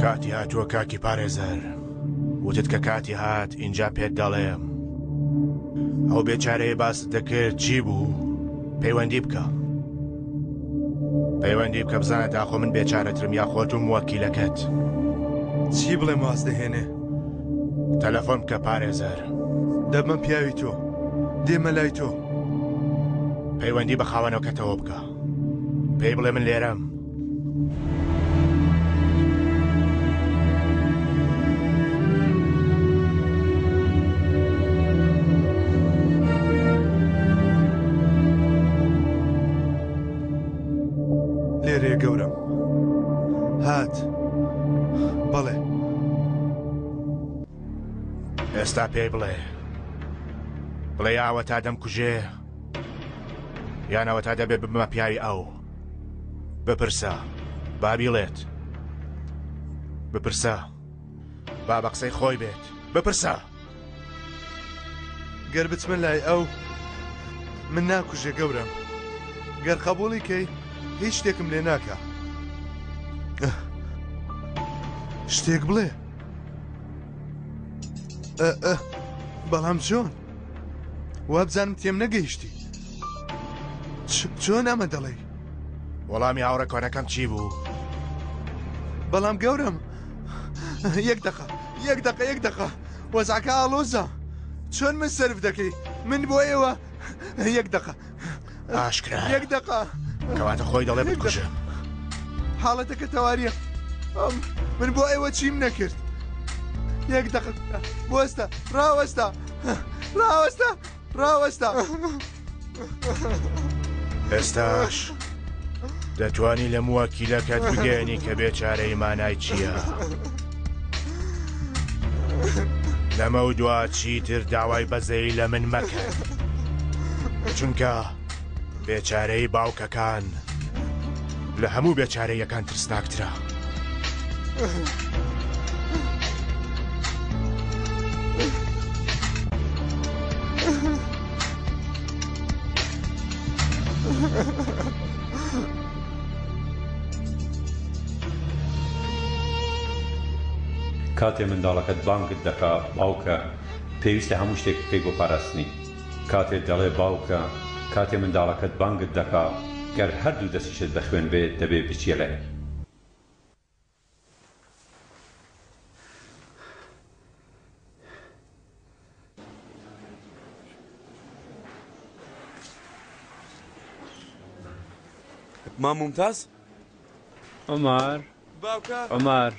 کاتی هاتووە کاکی پارێزەر. وتت کە کاتی هات ئینجا پێت دەڵێم. ئەو بێچارەیە باست دەکرد چی بوو؟ پەیوەندی بکە. پەیوەندی بکە بزانە داخۆ من بێچارەترم یا خۆت و موەکیلەکەت. چی بڵێم واز دەهێنێ؟ تەلەفۆن بکە پارێزەر. دەبمە پیاوی تۆ. دێمە لای تۆ. پەیوەندی بە خاوەنەکەتەوە بکە. پێی بڵێ من لێرەم. لێرەیە گەورەم. هات. بەڵێ. ئێستا پێی بڵێ. بڵێ یا ئەوەتا دەمکوژێ یان ئەوەتا دەبێ ببمە پیاوی ئەو. بپرسە با بیڵێت. بپرسە با بە قسەی خۆی بێت. بپرسە. گەر بچمە لای ئەو من ناکوژێ گەورەم. گەر قەبووڵی کەی هیچ شتێکم لێ ناکا. شتێک بڵێ. بەڵام چۆن؟ وابزانم تێم نەگەیشتی. چۆن ئەمە دەڵێی؟ وەڵامی هاوڕێ کۆنەکەم چی بوو؟ بەڵام گەورەم یەک دەقە یەک دەقە یەک دەقە وەزعەکە ئاڵۆزە چۆن من سەرف دەکەی من بۆ ئێوە یەک دەقە ئاشکرا یەک دەقە کەواتە خۆی دەڵێ بکوژە حاڵەتەکە تەواریە من بۆ ئێوە چیم نەکرد یەک دەقە بوەستە ڕاوەستە ڕاوەستە ڕاوەستە. ئێستاش دەتوانی لە موەکیلەکەت بگەیەنی کە بێچارەی مانای چییە؟ لەمە و دوا چیتر داوای بەزەیی لە من مەکەن چونکە بێچارەی باوکەکان لە هەموو بێچارەیەکان ترسناکترە. کاتێ منداڵەکەت بانگت دەکا باوکە پێویستە هەموو شتێک بکەی بۆ پاراستنی کاتێ دەڵێ باوکە کاتێ منداڵەکەت بانگت دەکا گەر هەردوو دەستیشت بە خوێن بێ دەبێ بچیە لای. مام مومتاز؟ عومەر باوکە عومەر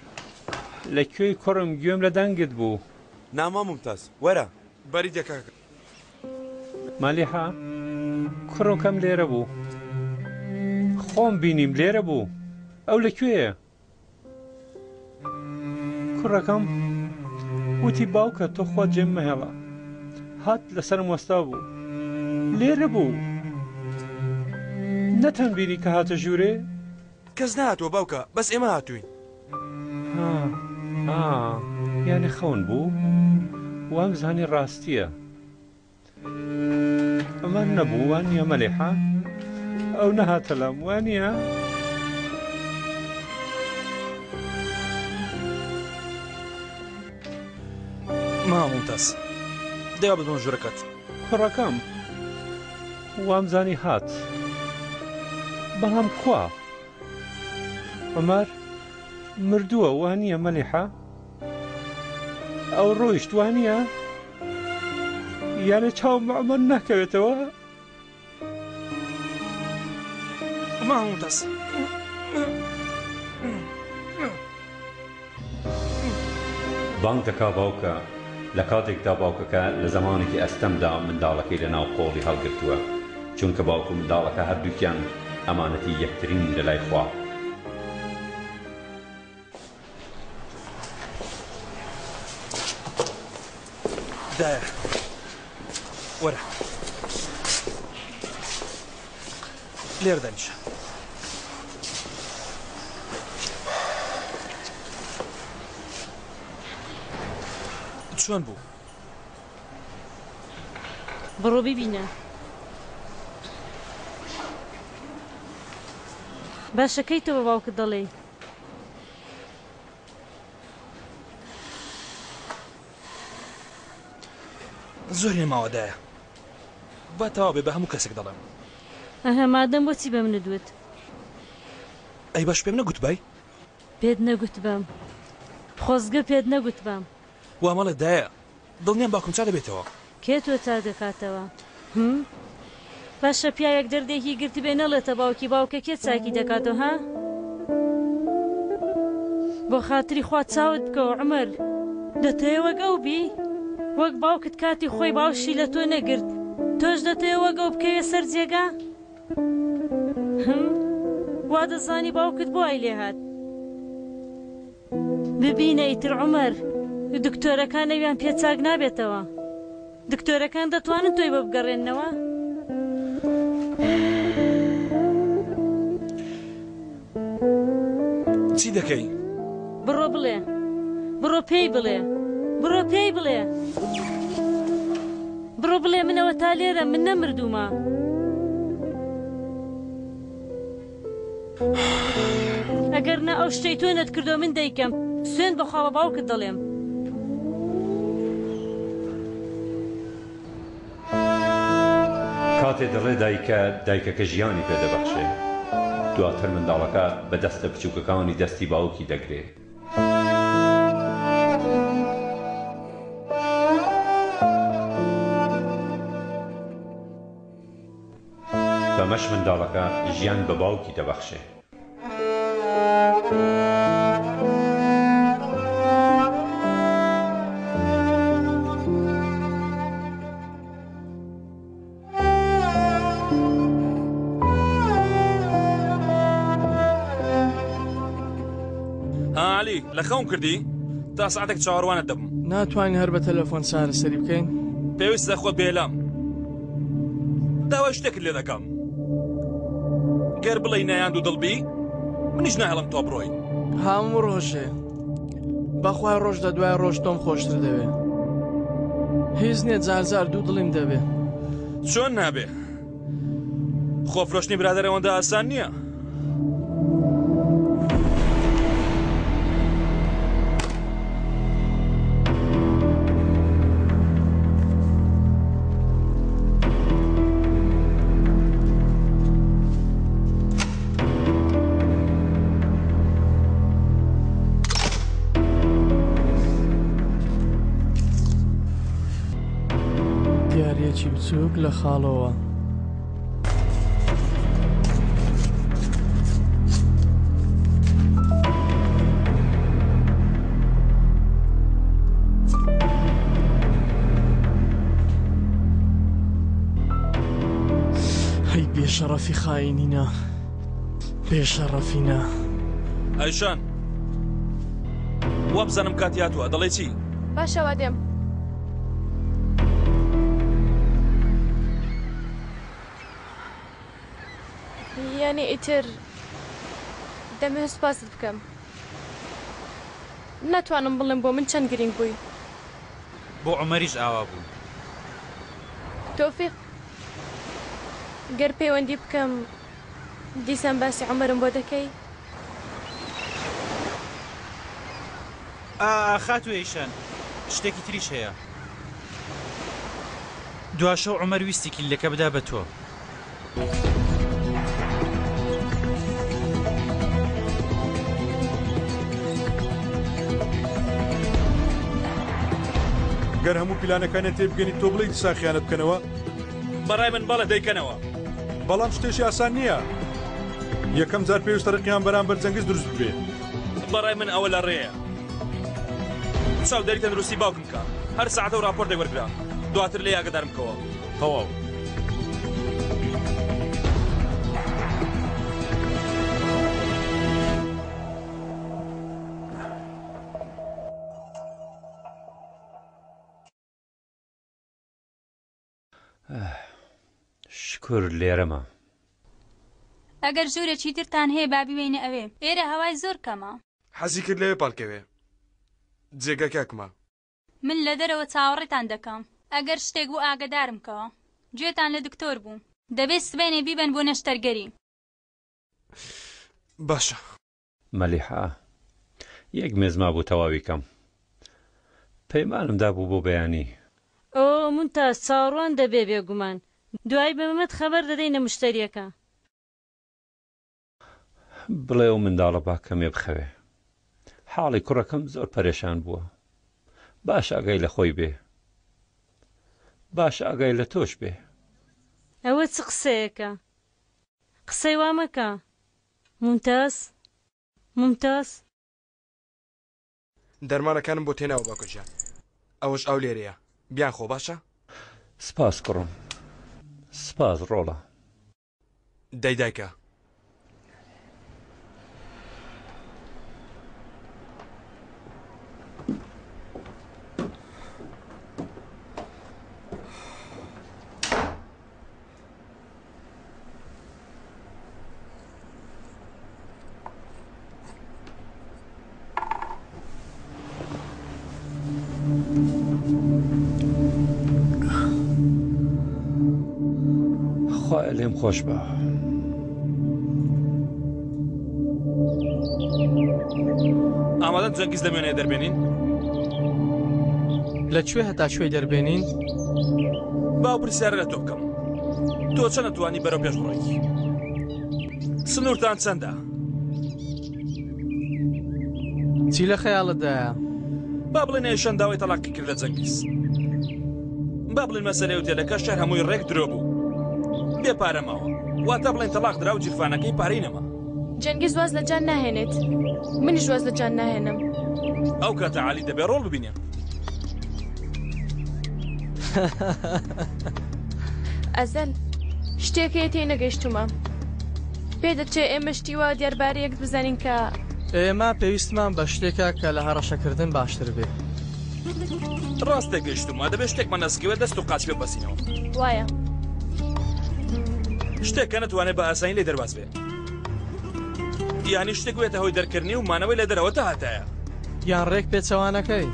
لە کوێی کوڕم گوێم لە دەنگت بوو. نا مام مومتاز وەرە. بەری دە کاکە. مەلیحە کوڕەکەم لێرە بوو خۆم بینیم لێرە بوو ئەو لە کوێیە؟ کوڕەکەم وتی باوکە تۆ خوا جێم مەهێڵە هات لەسەرم وەستا بوو لێرە بوو نەتان بینی کە هاتە ژوورێ؟ کەس نەهاتووە باوکە بەس ئێمە هاتووین. ها ها یانی خەون بوو؟ وام زانی ڕاستییە. ئەمە نەبوو وا نییە مەلیحە؟ ئەو نەهاتە لام وا نییە؟ مام مومتاز دەیا ببەم ژوورەکەت. کوڕەکەم وامزانی هات بەڵام کوا؟ عومەر مردووە وا نییە مەلیحە؟ ئەو ڕۆیشت وا نییە؟ یانێ چاوم بە عومەر ناکەوێتەوە؟ مام مومتاز. بانگ دەکا باوکە، لە کاتێکدا باوکەکە لە زەمانێکی ئەستەمدا منداڵەکەی لە ناو قۆڵی هەڵگرتووە، چونکە باوک و منداڵەکە هەردووکیان ئەمانەتی یەکترین لە لای خوا. دایە وەرە لێرە دانیشە. چۆن بوو؟ بڕۆ بیبینە. باشە کەی تۆ بە باوکت دەڵێی؟ زۆری نەماوە دایە. با تەواو بێ بە هەموو کەسێک دەڵێم. ئەها مادەم بۆچی بە منت وت؟ ئەی باش پێم نەگوتبای؟ پێت نەگوتبام. خۆزگە پێت نەگوتبام. وا مەڵێ دایە. دڵنیام باوکم چا دەبێتەوە. کێ تۆ چا دەکاتەوە؟ هم؟ باشە پیاوێک دەردێکی گرتبێ نەڵێتە باوکی باوکە کێ چاکی دەکاتەوە ها؟ بۆ خاتری خوا چاوت بکەوە عومەر دەتەوێ وەک ئەو بی؟ وەک باوکت کاتی خۆی باوشی لە تۆ نەگرت تۆش دەتەوێ وەک ئەو بکەویە سەر جێگا؟ هم؟ وا دەزانی باوکت بۆ وای لێهات؟ ببینە ئیتر عومەر دکتۆرەکان ئەویان پێ چاک نابێتەوە دکتۆرەکان دەتوانن تۆی بۆ بگەڕێننەوە؟ چی دەکەی؟ بڕۆ بڵێ بڕۆ پێی بڵێ بڕۆ پێی بڵێ بڕۆ بڵێ منەوە تا لێرە من نەمردوومە. ئەگەر نا ئەو شتەی تۆ نەتکردووە من دەیکەم سوێند بەخوا بە باوکت دەڵێم. کاتێ دەڵێ دایکە، دایکەکە ژیانی پێ دەبەخشێ. دواتر منداڵەکە بە دەستە بچووکەکانی دەستی باوکی دەگرێ. بەمەش منداڵەکە ژیان بە باوکی دەبەخشێ. ها عەلی لە خەوم کردی؟ تا سەعاتێک چاوەڕوانت دەبم. ناتوانین هەر بە تەلەفۆن چارەسەری بکەین؟ پێویستە خۆت بێلام. داوای شتێکت لێ دەکەم. گەر بڵێی نایان دوودڵ بی، منیش ناهێڵم تۆ بڕۆی. هەموو ڕۆژێ بەخوای ڕۆژ لە دوای ڕۆژ تۆم خۆشتر دەوێ. هیچ نییە جارجار دوو دڵیم دەبێ. چۆن نابێ؟ خۆفرۆشتنی برادەر ئەوەندە ئاسان نییە. دیاریەکی بچووک لە خاڵۆوە. هەی بێشەڕەفی خاینینە بێشەڕەفینە. ئەیشان وابزانم کاتی هاتووە دەڵێی چی؟ باشە وا دێم. یانی ئیتر دەمەوێت سوپاست بکەم. ناتوانم بڵێم بۆ من چەند گرینگ بووی. بۆ عومەریش ئاوا بوو. تۆفیق گەر پەیوەندی بکەم دیسان باسی عومەرم بۆ دەکەی؟ ئا خاتوو ئەیشان شتێکی تریش هەیە. دواشەو عومەر ویستی کلیلەکە بدا بە تۆ. گەر هەموو پیلانەکانیان تێبگەنی تۆ بڵێی دیسان خیانەت بکەنەوە؟ بەڕای من بەڵێ دەیکەنەوە. بەڵام شتێکی ئاسان نییە. یەکەم جار پێویستە ڕقیان بەرامبەر جەنگز دروست ببێ. بەڕای من ئەوە لە ڕێیە. چاودێری تەندروستی باوکم بکە. هەر سەعاتە و ڕاپۆرتێک وەرگرە. دواتر لێی ئاگادارم بکەوە. تەواو. شکور لێرەمە. ئەگەر ژوورێکی ترتان هەیە با بیبەینە ئەوێ. ئێرە هەوای زۆر کەمە. حەزی کرد لەوێ پاڵکەوێ. جێگە کاکمە. من لە دەرەوە چاوەڕێتان دەکەم. ئەگەر شتێک بوو ئاگەدارم کەوە. گوێتان لە دکتۆر بوو. دەبێت سبەینێ بیبەن بۆ نەشتەرگەری. باشە. مەلیحە، یەک مێز مابوو تەواوی کەم. پەیمانم دابوو بۆ بەیانی. ئۆ. مونتاز چاوەڕوان دەبێ بێگومان. دوایی بە مەمەد خەبەر دەدەینە مشتەریەکە. بڵێ ئەو منداڵە با کەمێ بخەوێ. حاڵی کوڕەکەم زۆر پەرێشان بووە. باش ئاگای لە خۆی بێ. باش ئاگای لە تۆش بێ. ئەوە چ قسەیەکە؟ قسەی وا مەکە. مونتاز؟ ممتاز. دەرمانەکانم بۆ تێناوە باوکە گیان ئەوەش ئاو لێرەیە بیانخۆ باشە؟ سپاس کوڕم سپاس ڕۆڵە. دەی دایکە. خوایە لێم خۆش بە. ئامادەن جەنگیز لە وێنەیە دەربێنین؟ لە کوێ هەتا کوێی دەربێنین؟ با ئەو پرسیارە لە تۆ بکەم تۆ چەند ئەتوانی بەرەو پێش بڕۆیت؟ سنوورتان چەندە؟ چی لە خەیاڵتدایە؟ با بڵێن ئێشەن داوای تەلاقی کرد لە جەنگیز. با بڵێن مەسەلەی ئوتێلەکە شەر هەمووی ڕێک درۆ بوو. بێ پارە ماوە. واتە بڵێن تەلاق درا و جیرفانەکەی پارەی نەما. جەنگیز واز لە جان ناهێنێت. منیش واز لە جان ناهێنم. ئەو کاتە عەلی دەبێ ڕۆڵ ببینێ. ئەزەل، شتێک هەیە تێی نەگەیشتوومە. پێدەچێ ئێمە شتی وا دیاربارەی یەک بزانین کە. ئێمە پێویستمان بە شتێکە کە لە هەڕەشەکردن باشتر بێ. ڕاست تێگەیشتوومە، دەبێ شتێکمان نەسکەوێ دەست و قاچ پێ ببەستینەوە. وایە. شتێک کە نەتوانێ بە ئاسانی لێی دەرباز بێ. یانی شتێک ببێتە هۆی دەرکردنی و مانەوەی لە دەرەوە تا هەتایە. یان ڕێک پێچەوانەکەی،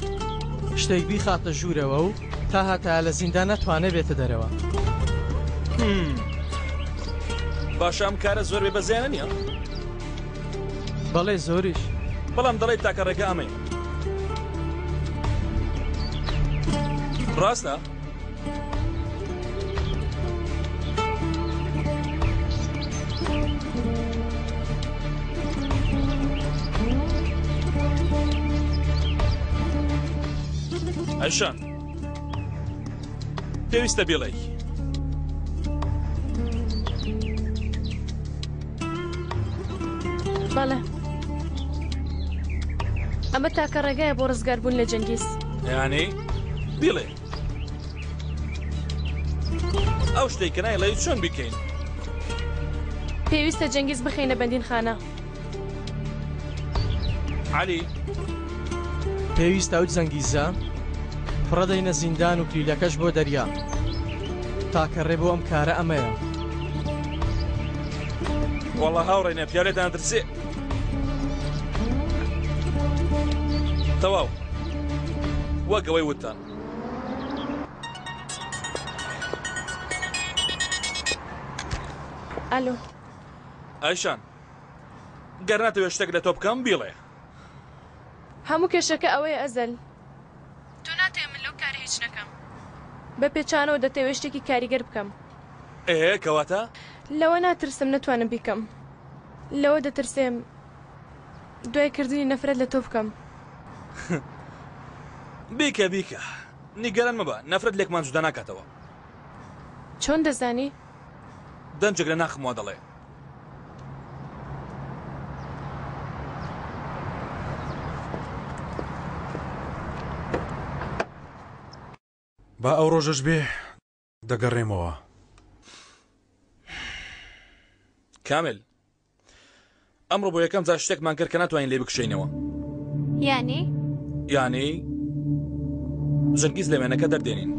شتێک بیخاتە ژوورەوە و تا هەتایە لە زیندان نەتوانێ بێتە دەرەوە. باشە ئەم کارە زۆر بێ بەزەیانە نییە؟ بەڵێ زۆریش. بەڵام دەڵێی تاکە ڕێگە ئەمەیە. ڕاستە؟ ئەیشان پێویستە بیڵێی. بەڵێ ئەمە تاکە ڕێگایە بۆ ڕزگاربوون لە جەنگیز. یانی بیڵێ ئەو شتێک کە نایڵێی چۆن بیکەین؟ پێویستە جەنگیز بخەینە بەندینخانە. عەلی. پێویستە ئەو جەنگیزە فڕەدەینە زیندان و کلیلەکەش بۆ دەریا. تاکە ڕێ بۆ ئەم کارە ئەمەیە. وەڵا هاوڕێنە پیاو لێتان ئەترسێ. تەواو وەک ئەوەی وتتان. ئەلۆ. ئایشان گەر ناتەوێ شتێک لە تۆ بکەم بیڵێ. هەموو کێشەکە ئەوەیە ئەزەل. تۆ ناتەوێ من لەو کارە هیچ نەکەم. بە پێچانەوە دەتەوێ شتێکی کاریگەر بکەم. ئێ کەواتە؟ لەوە ناترسم نەتوانم بیکەم. لەوە دەترسێم دوای کردنی نەفرەت لە تۆ بکەم. بیکە بیکە. نیگەران مەبە نەفرەت لێکمان جودا ناکاتەوە. چۆن دەزانی؟ دەنگێک لە ناخم وا دەڵێ. با ئەو ڕۆژەش بێ دەگەڕێمەوە. کامل ئەمڕۆ بۆ یەکەم جار شتێکمان کرد کە ناتوانین لێ بکشێینەوە. یانی؟ یانی جەنگیز لە وێنەکە دەردێنین.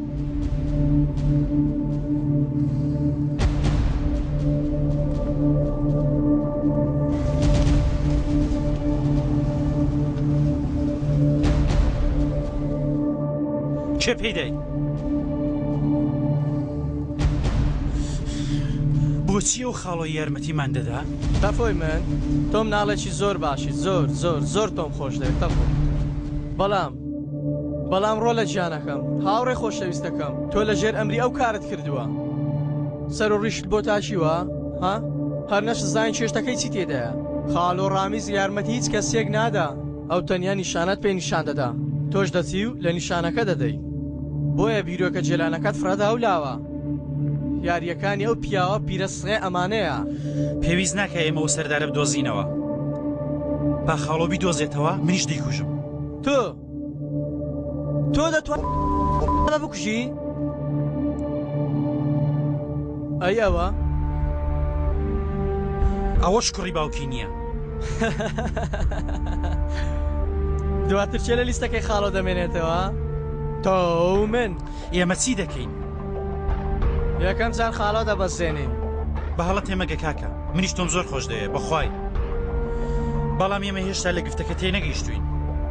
کێ پێی دای؟ بۆچی ئەو خاڵۆی یارمەتیمان دەدا؟ تەفۆی من تۆ مناڵێکی زۆر باشی زۆر زۆر زۆر تۆم خۆش دەوێت تەفۆ بەڵام. بەڵام ڕۆلە گیانەکەم، هاوڕێ خۆشەویستەکەم، تۆ لە ژێر ئەمری ئەو کارت کردووە. سەر و ڕیشت بۆ تاشیوە، ها؟ هەر نەشتزانی چێشتەکەی چی تێدایە. خاڵۆ ڕامیز یارمەتی هیچ کەسێک نادا. ئەو تەنیا نیشانەت پێ نیشان دەدا، تۆش دەچی و لە نیشانەکە دەدەی. بۆیە بیرۆکە جێلانەکەت فڕەدا و لاوە. یارییەکانی ئەو پیاوە پیرە سڕێ ئەمانەیە. پێویست ناکا ئێمە ئەو سەردارە بدۆزینەوە. با خاڵۆ بیدۆزێتەوە، منیش دەیکوژم. تۆ تۆ دەتوانی بکوژی؟ ئەی ئەوە؟ ئەوەش کوڕی باوکی نییە. دواتر چێ لە لیستەکەی خاڵۆ دەمێنێتەوە؟ تۆ و من. ئێمە چی دەکەین؟ یەکەم جار خاڵۆ دەبەزێنین. بە هەڵە تێمەگە کاکە، منیش تۆم زۆر خۆش دەوێ بەخوای. بەڵام ئێمە هێشتا لە گفتەکە تێنەگەیشتووین.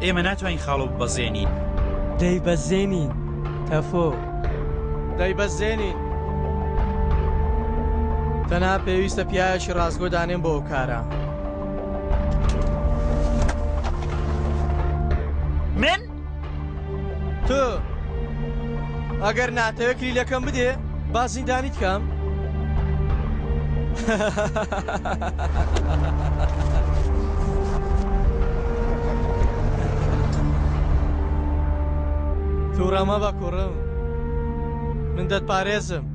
ئێمە ناتوانین خاڵۆ ببەزێنین. دەیبەزێنین تەفۆ. دەیبەزێنین. تەنها پێویستە پیاوێکی ڕاستگۆ دانێم بۆ ئەو کارە. من؟ تۆ ئەگەر ناتەوێ کلیلەکەم بدێ با زیندانیت کەم. تووڕە مەبە کوڕم من دەتپارێزم.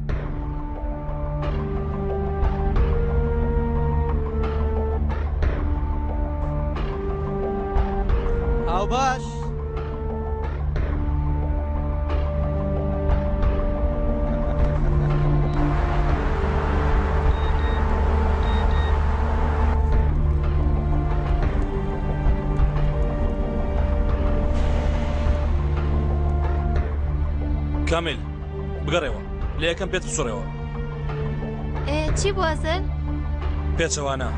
هاوباش کامیل بگەڕێوە لە یەکەم پێت بسڕێەوە چی بوو ئەزەل؟ پێچەوانە.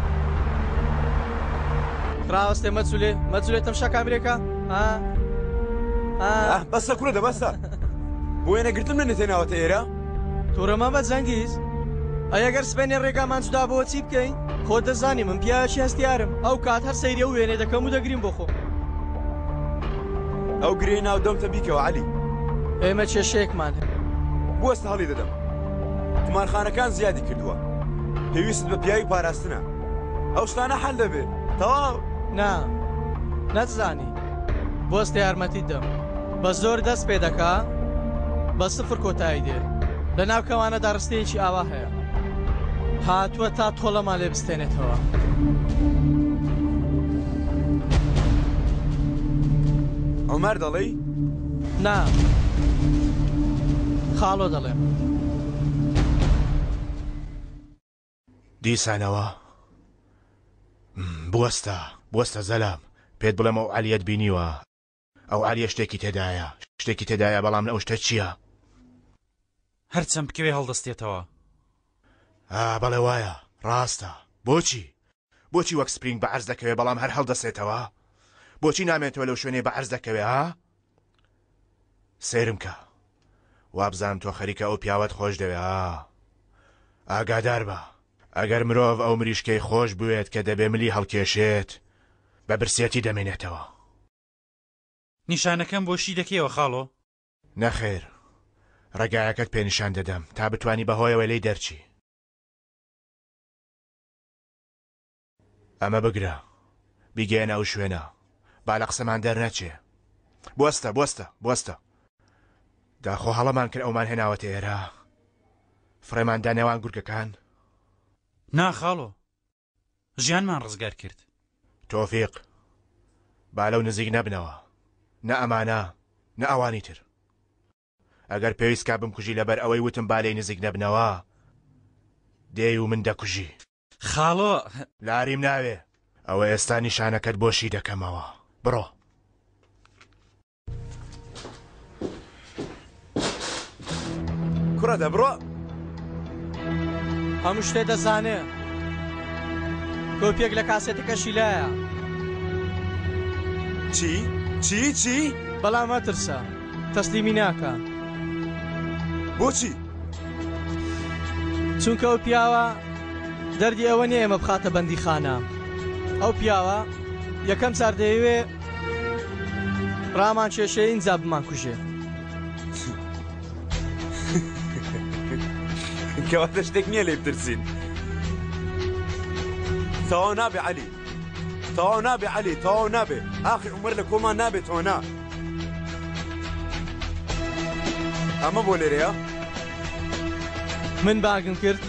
ڕاوەستێ مەجولێ مەجولێ تەمشا کامرێکە ها ها بەسە کوڕە دە بەسە بۆ وێنەگرتن منت هێناوەتە ئێرە توڕە مەبە جەنگیز ئەی ئەگەر سبەینێ ڕێگامان جودا بۆ چی بکەین خۆت دەزانی من پیاوێکی هەستیارم ئەو کات هەر سەیری ئەو وێنەی دەکەم و دەگریم بۆ خۆم ئەو گرێی ناو دەمتە بیکەوە عەلی ئێمە کێشەیەکمان هەیە بوەستە هەڵی دەدەم قومارخانەکان زیادی کردووە پێویستت بە پیاوی پاراستنە ئەو شتانە حەل دەبێ تەواو. نا نەتزانی بوەستە یارمەتیت دەم بە زۆر دەست پێ دەکا بە سفر کۆتایی دێ لە ناو کەوانەدا ڕستەیەکی ئاوا هەیە هاتووە تا تۆڵەمان لێ بستێنێتەوە. عومەر دەڵێی؟ نا خاڵۆ دەڵێم. دیسانەوە؟ بوەستە، بوەستە زەلام، پێت بڵێم ئەو عەلیەت بینیوە، ئەو عەلیە شتێکی تێدایە، شتێکی تێدایە بەڵام ئەو شتە چییە؟ هەرچەند بکەوێ هەڵدەستێتەوە. ئا بەڵێ وایە، ڕاستە. بۆچی؟ بۆچی وەک سپرینگ بە عەرز دەکەوێ بەڵام هەر هەڵدەسێتەوە؟ بۆچی نامێنێتەوە لەو شوێنەی بە عەرز دەکەوێ ها؟ سەیرم کە. وابزانم تۆ خەریکە ئەو پیاوەت خۆش دەوێ ها. ئاگادار بە. ئەگەر مرۆڤ ئەو مریشکەی خۆش بوێت کە دەبێ ملی هەڵکێشێت، بە برسێتی دەمێنێتەوە. نیشانەکەم بۆ شی دەکەیەوە خاڵۆ؟ نەخێر. ڕێگایەکەت پێ نیشان دەدەم تا بتوانی بەهۆیەوە لێی دەرچی. ئەمە بگرە بیگەیەنە ئەو شوێنە با لە قسەمان دەرنەچێ بوەستە بوەستە بوەستە داخۆ هەڵەمان کرد ئەومان هێناوەتە ئێرە فڕێمان دا نێوان گورگەکان نا خاڵۆ ژیانمان ڕزگار کرد. تۆفیق با لەو نزیک نەبنەوە نە ئەمانە نە ئەوانی تر. ئەگەر پێویست کا بمکوژی لەبەر ئەوەی وتم با لێی نزیک نەبنەوە دێی و من دەکوژی. خاڵۆ. لاریم ناوێ ئەوە ئێستا نیشانەکەت بۆ شی دەکەمەوە بڕۆ. کوڕە دە بڕۆ. هەموو شتێ دەزانێ کۆپیەک لە کاسێتەکەشی لایە. چی؟ چی؟ چی؟ بەڵام مەترسە. تەسلیمی ناکا. بۆچی؟ چونکە ئەو پیاوە دەردی ئەوە نییە ئێمە بخاتە بەندیخانە. ئەو پیاوە یەکەم جار دەیەوێ. ڕامان کێشێ ئینجا بمانکوژێ. کەواتە شتێک نییە لێی بترسین. تەواو نابێ عەلی. تەواو نابێ عەلی، تەواو نابێ. ئاخر عومەر لە کۆمان نابێتەوە نا. ئەمە بۆ لێرەیە؟ من بانگم کرد.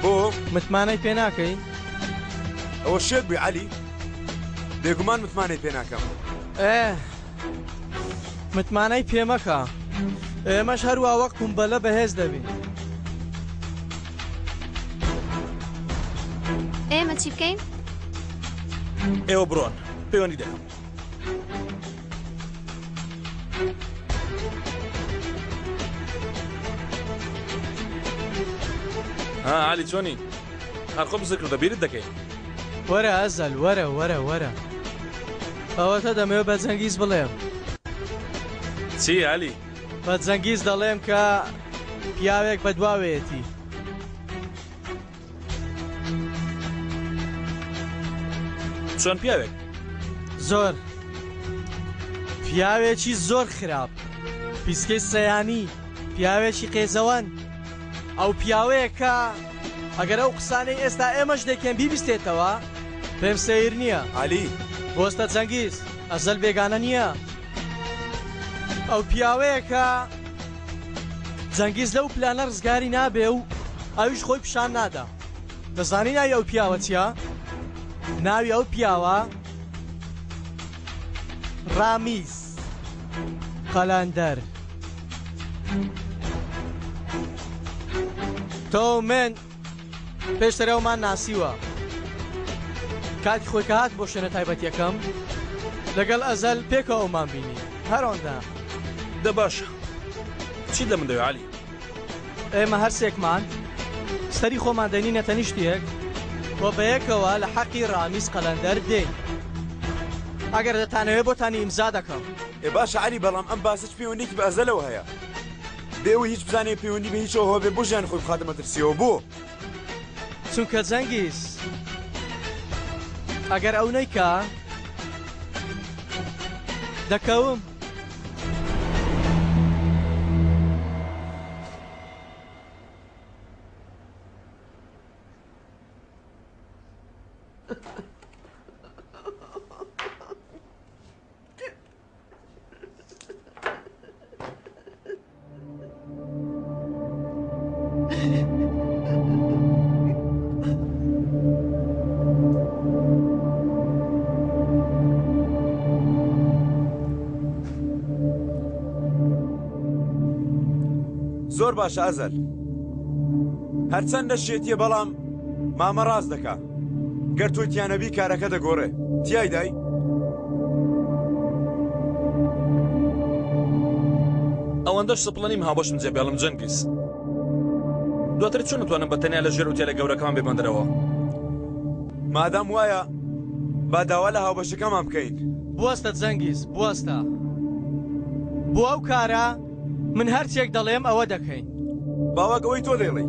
بۆ؟ متمانەی پێ ناکەی؟ ئەوە شێت بووی عەلی؟ بێگومان متمانەی پێ ناکەم. ئێ متمانەی پێ مەکە. ئێمەش هەروا وەک قومبەلە بەهێز دەبین. ئێمە چی بکەین؟ ئێوە بڕۆن پەیوەندی دەکەم. ها عەلی چۆنی؟ هەر خۆم زکر دە بیرت دەکەی. وەرە ئەزەل وەرە وەرە وەرە ئەوەتە دەمەوێ بە جەنگیز بڵێم. چی عەلی؟ بە جەنگیز دەڵێم کە پیاوێک بەدواوەیەتی. چۆن پیاوێک؟ زۆر پیاوێکی زۆر خراپ پیسکەی سەیانی پیاوێکی قێزەوەن ئەو پیاوەیە کە ئەگەر ئەو قسانەی ئێستا ئێمەش دەیکەین بیبیستێتەوە پێم سەیر نییە. عەلی. بۆستە جەنگیز، ئەزەل بێگانە نییە. ئەو پیاوەیە کە جەنگیز لەو پلانە ڕزگاری نابێ و ئەویش خۆی پیشان نادا. دەزانی ناوی ئەو پیاوە چییە؟ ناوی ئەو پیاوە ڕامیز قەلەندەر. تۆ و من پێشتر ئەومان ناسیوە. کاتی خۆی کە هات بۆ شوێنە تایبەتیەکەم لەگەڵ ئەزەل پێکەوە ئەومان بینی. هەر ئەوەندە. دە باشە چیت لە من دەوێ عەلی؟ ئێمە هەرسێکمان سەری خۆمان دەنینە تەنیشت یەک و بەیەکەوە لە حەقی ڕامیز قەلەندەر دێین. ئەگەر دەتانەوێ بۆتانی ئیمزا دەکەم. ئێ باشە عەلی بەڵام ئەم باسە چ پەیوەندیەکی بە ئەزەلەوە هەیە؟ بێ ئەوەی هیچ بزانێ پەیوەندی بە هیچەوە هەبێ بۆ ژیانی خۆی بخاتە مەترسیەوە بۆ؟ چونکە جەنگیز ئەگەر ئەو نەیکا دەکەوم. زۆر باشە ئەزەل هەرچەندە شێتیە بەڵام مامە ڕاست دەکا گەر تۆی تیانەبی کارەکە دەگۆڕێ تیایدای؟ ئەوەندەش سپڵە نیم هاوبەشم جێبێڵم جەنگیز دواتر چۆن نتوانم بە تەنیا لە ژێر ئوتێلە گەورەکەمان بێمە دەرەوە مادام وایە با داوا لە هاوبەشەکەمان بکەین. بوەستە جەنگیز بوەستە بۆ ئەو کارە من هەرچێک دەڵێم ئەوە دەکەین. با وەک ئەوەی تۆ دەیڵێی.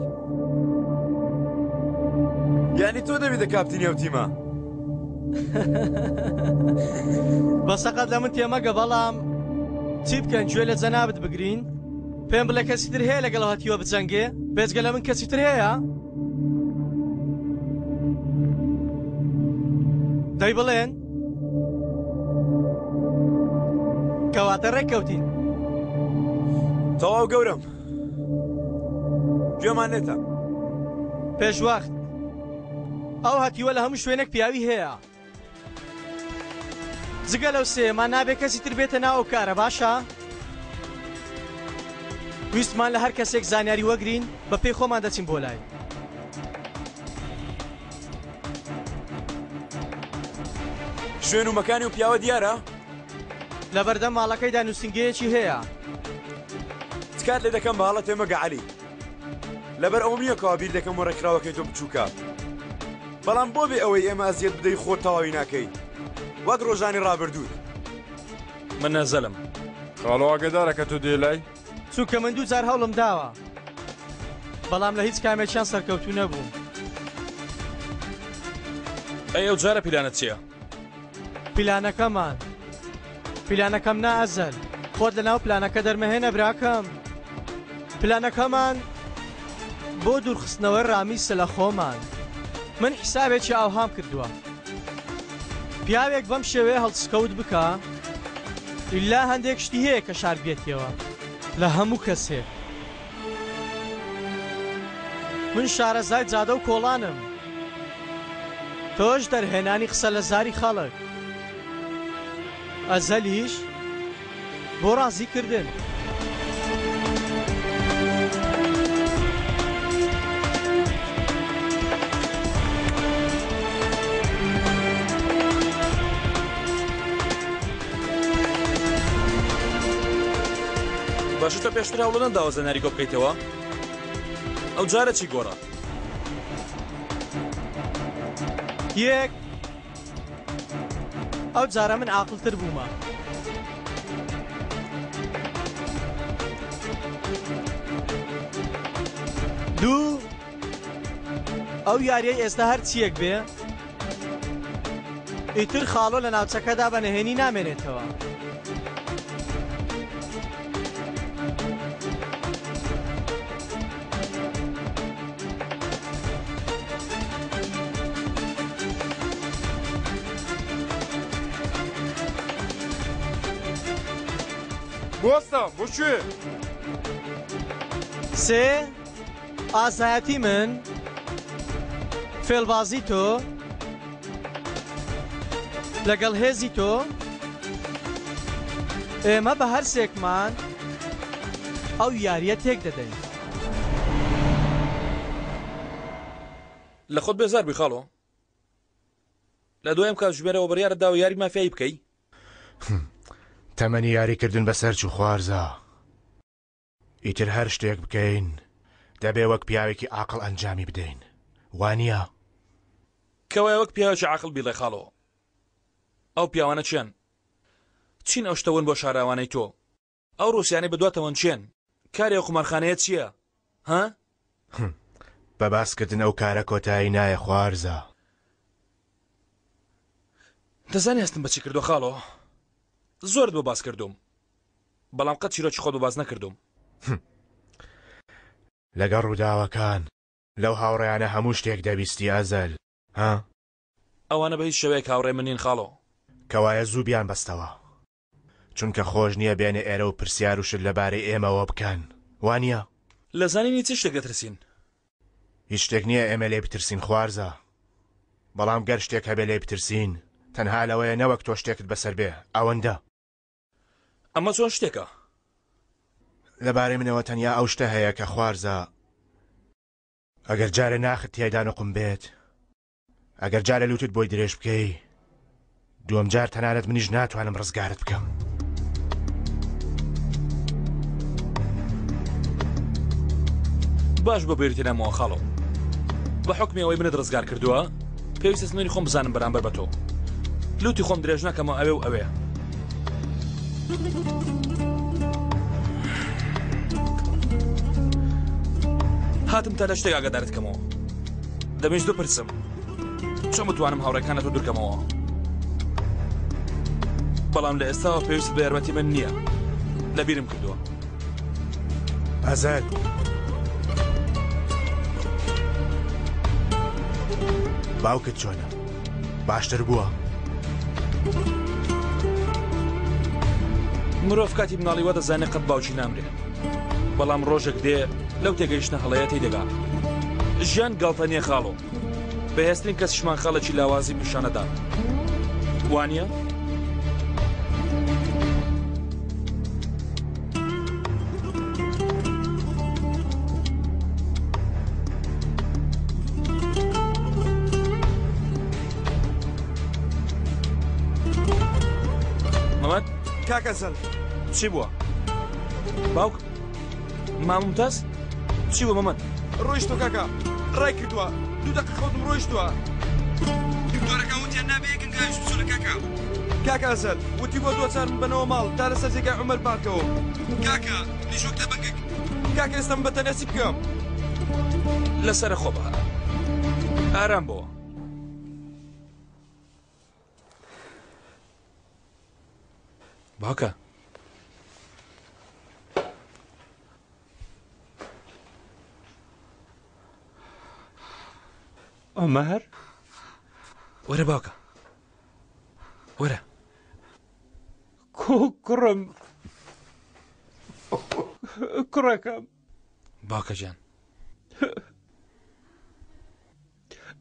یانی تۆ دەبیتە کاپتینی ئەو تیمە؟ بە سەقەت لە من تێمەگە بەڵام چی بکەن گوێ لە جەنابت بگرین پێم بڵێ کەسی تر هەیە لەگەڵ هەتیوە بجەنگێ بێجگە لە من کەسی تر هەیە دەی بڵێن کەواتە ڕێککەوتین. تەواو گەورەم گوێمان لێتە. پێشوەخت ئەو هەتیوە لە هەموو شوێنێک پیاوی هەیە جگە لەو سێیەمان نابێ کەسی تر بێتە ناو ئەو کارە باشە؟ ویستمان لە هەر کەسێک زانیاری وەگرین بە پێی خۆمان دەچین بۆ لای. شوێن و مەکانی و پیاوە دیارە؟ لەبەردەم ماڵەکەیدا نووسینگەیەکی هەیە. تکات لێ دەکەم بە هەڵە تێمەگە عەلی. لەبەر ئەوەم نییە کەوا بیر دەکەم و ڕێکخراوەکەی تۆ بچووکە. بەڵام بۆ بێ ئەوەی ئێمە ئەزیەت بدەی خۆت تەواوی ناکەی وەک ڕۆژانی ڕابردووت. من نەزەلم. خاڵۆ ئاگەدارە کە تۆ دێی لای؟ چونکە من دووجار هەوڵم داوە بەڵام لە هیچ کامێکیان سەرکەوتوو نەبووم. ئەی ئەو جارە پیلانت چییە؟ پیلانەکەمان پیلانەکەم نا ئەزەل خۆت لەناو پلانەکە دەرمەهێنە براکەم پلانەکەمان بۆ دوورخستنەوەی ڕامیسە لە خۆمان من حیسابێکی ئاوهام کردووە پیاوێک بەم شێوەیە هەڵسکەوت بکا ئیلا هەندێک شتی هەیە کە شاردبێتیەوە لە هەموو کەسێک من شارەزای جادە و کۆڵانم تۆش دەرهێنانی قسە لە زاری خەڵک ئەزەلیش بۆ ڕازی کردن. باشە تۆ پێشتر هەوڵە نەداوە زەناری کۆ بکەیتەوە ئەو جارە چی گۆڕا؟ یەک ئەو جارە من عاقڵتر بوومە. دوو ئەو یاریەی ئێستا هەر چیەک بێ ئیتر خاڵۆ لە ناوچەکەدا بە نهێنی نامێنێتەوە. بوەستە بۆ کوێ؟ سێ، ئازایەتی من، فێڵبازی تۆ، لەگەڵ هێزی تۆ، ئێمە بە هەرسێکمان ئەو یارییە تێک دەدەین. لە خۆت بێزار بووی خاڵۆ؟ لە دوای ئەم کاتژمێرەوە بڕیارت داوە یاری مافیایی بکەی؟ تەمەنی یاریکردن بەسەر چوو خوارزا. ئیتر هەر شتێک بکەین دەبێ وەک پیاوێکی عاقڵ ئەنجامی بدەین وانییە؟ کەوایە وەک پیاوێکی عاقڵ بیڵێ خاڵۆ. ئەو پیاوانە کێن؟ چین ئەو شتە ون بۆ شاراوانەی تۆ؟ ئەو ڕووسیانەی بەدواتەوەن کێن؟ کاری ئەو قومارخانەیە چییە؟ ها؟ بە باسکردن ئەو کارە کۆتایی نایە خوارزا. دەزانی هەستم بە چی کردووە خاڵۆ؟ زۆرت بۆ باس کردووم بەڵام قەت چیرۆکی خۆت بۆ باس نەکردووم. لەگەڵ ڕووداوەکان لەو هاوڕێیانە هەموو شتێک دەبیستی ئەزەل ها؟ ئەوانە بە هیچ شێوەیەک هاوڕێ من نین خاڵۆ. کەوایە زوو بیانبەستەوە. چونکە خۆش نییە بێنە ئێرە و پرسیار و شت لەبارەی ئێمەوە بکەن، وانییە؟ لە زانینی چ شتێک دەترسین؟ هیچ شتێک نییە ئێمە لێی بترسین خوارزا. بەڵام گەر شتێک هەبێ لێی بترسین، تەنها لەوەیە نەوەک تۆ شتێکت بەسەر بێ، ئەوەندە. ئەمە چۆن شتێکە؟ لەبارەی منەوە تەنیا ئەو شتە هەیە کە خوارزا، ئەگەر جارێ ناخت تیایدا نوقم بێت، ئەگەر جارێ لوتت بۆی درێژ بکەی دووەم جار تەنانەت منیش ناتوانم ڕزگارت بکەم. باش بۆ بیرت نامەوە خاڵۆ بە حکمی ئەوەی منت ڕزگار کردووە پێویستە سنووری خۆم بزانم بەرامبەر بە تۆ لوتی خۆم درێژ ناکەمەوە ئەوێ و ئەوێ هاتم تا لە شتێک ئاگادارت کەمەوە دەمەویست بپرسم چۆن بتوانم هاوڕێکان لە تۆ دوورکەمەوە بەڵام لە ئێستاوە پێویست بە یارمەتی من نییە لەبیرم کردووە ئەزەل باوکت چۆنە باشتر بووە؟ مرۆڤ کاتی مناڵی وا دەزانێت قەت باوکی نامرێ بەڵام ڕۆژێک دێ لەو تێگەیشتنە هەڵەیە تێی دەگا ژیان گاڵتە نییە خاڵۆ بەهێزترین کەسیشمان خاڵێکی لاوازی پیشانەدا وانە؟ مەمەد کاکە زەل چی بووە باوک ماممتاز چی بوو مەمەد ڕۆیشتۆ کاکە ڕای کردووە دوو دەقە خەوتم ڕۆیشتووە دکتۆرەکان وتیان نابێ یەکەم گاویش بچۆنە کاکە کاکە ئەزەل وتی بۆ دوجار من بەنەوە ماڵ تا لەسەر جێگای عومەر بانکەوە کاکە منیش وەک تەبەکێک کاکە ئێستا من بە تەنیا چی بکەم لەسەرە خۆ بە ئارام بۆ. باوکە. عومەر؟ وەرە باوکە وەرە. کو کوڕم کوڕەکەم. باوکە گیان.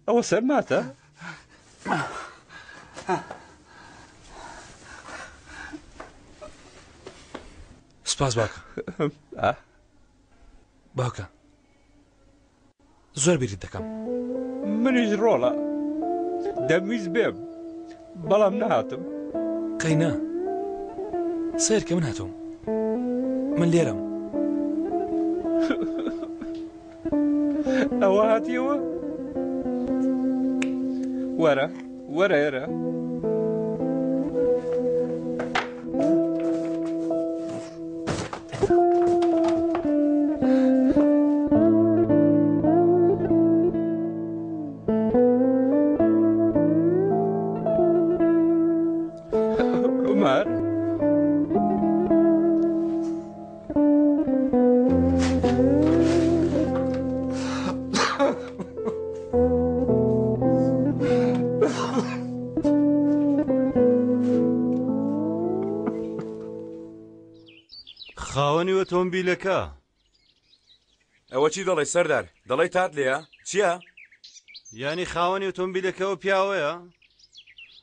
ئەوە سەرماتە؟ سپاس باوکە. باوکە زۆر بیرت دەکەم. منیش ڕۆڵە دەمویست بێم بەڵام نەهاتم. قەی نا سەیر کە من هاتووم من لێرەم. ئەوە هاتیەوە؟ وەرە وەرە ئێرە. عومەر. خاوەنی ئۆتۆمبیلەکە. ئەوە چی دەڵێی سەردار؟ دەڵێی تات لێیە؟ چییە؟ یانی خاوەنی ئۆتۆمبیلەکە ئەو پیاوەیە؟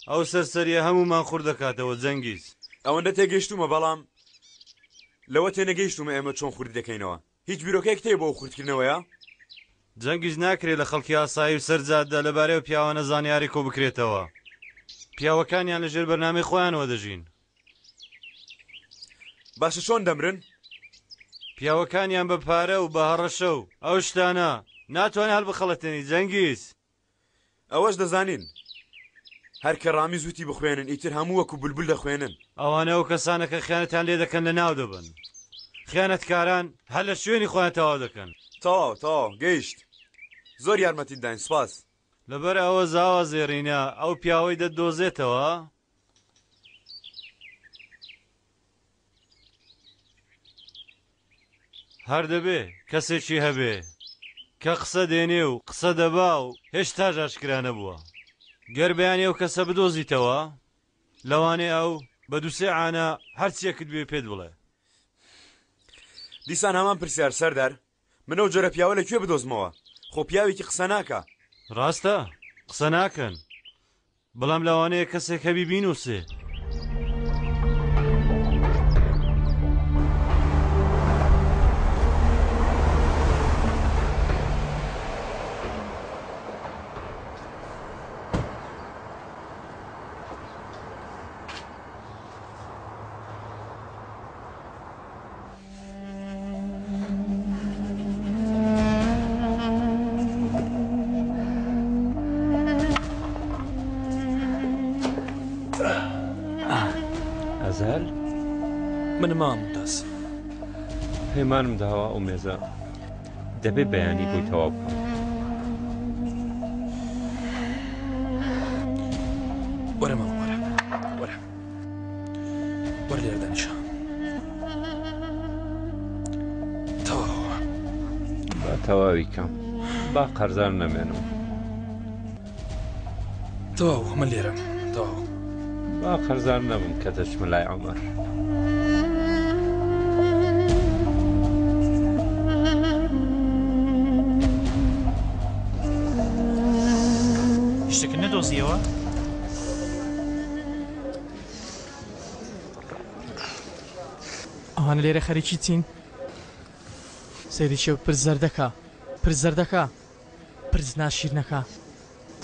ئەو سەرسەریە هەموومان خور دەکاتەوە جەنگیز. ئەوەندە تێگەیشتوومە بەڵام لەوە تێنەگەیشتوومە ئێمە چۆن خوردی دەکەینەوە. هیچ بیرۆکەیەکت هەیە بۆ ئەو خوردکردنەوەیە؟ جەنگیز ناکرێ لە خەڵکی ئاسایی و سەر جادە لەبارەی ئەو پیاوانە زانیاری کۆ بکرێتەوە. پیاوەکانیان لەژێر بەرنامەی خۆیانەوە دەژین. باشە چۆن دەمرن؟ پیاوەکانیان بە پارە و بە هەڕەشە و ئەو شتانە ناتوانێ هەڵبخەڵەتێنی جەنگیز. ئەوەش دەزانین هەر کە ڕامیز وتی بخوێنن ئیتر هەموو وەکو بولبول دەخوێنن. ئەوانە ئەو کەسانە کە خیانەتیان لێ دەکەن لەناو دەبەن. خیانەتکاران هەر لە شوێنی خۆیان تەواو دەکەن. تەواو تەواو گەیشت. زۆر یارمەتیت داین سوپاس. لەبەر ئەوە زاوا زێڕینە ئەو پیاوەی دەتدۆزێتەوە. هەر دەبێ کەسێکی هەبێ کە قسە دێنێ و قسە دەبا و هێشتاش ئاشکرا نەبووە. گەر بەیانی ئەو کەسە بدۆزیتەوە، لەوانەیە ئەو بە دووسێ عانە هەرچیەکت بوێ پێت بڵێ. دیسان هەمان پرسیار سەردار، من ئەو جۆرە پیاوە لە کوێ بدۆزمەوە؟ خۆ پیاوێکی قسە ناکا. ڕاستە قسە ناکەن، بەڵام لەوانەیە کەسێک هەبی بینوسێ. ئەزەل من مام ممتاز پەیمانم داوە ئەو مێزە دەبێ بەیانی بۆی تەواو بکەم. وەرە مام وەرە وەرە وەرە لێرە دانیشە تەواوە با تەواوی کەم با قەرزار نەمێنم. تەواو من لێرەم تەواو. با قەرزار نەبم کە دەچمە لای عومەر. شتێکت نەدۆزیەوە؟ ئەوانە لێرە خەریکی چین؟ سەیری چێ پرس زەردەکە پرس زەردەکە پرس ناشیرنەکە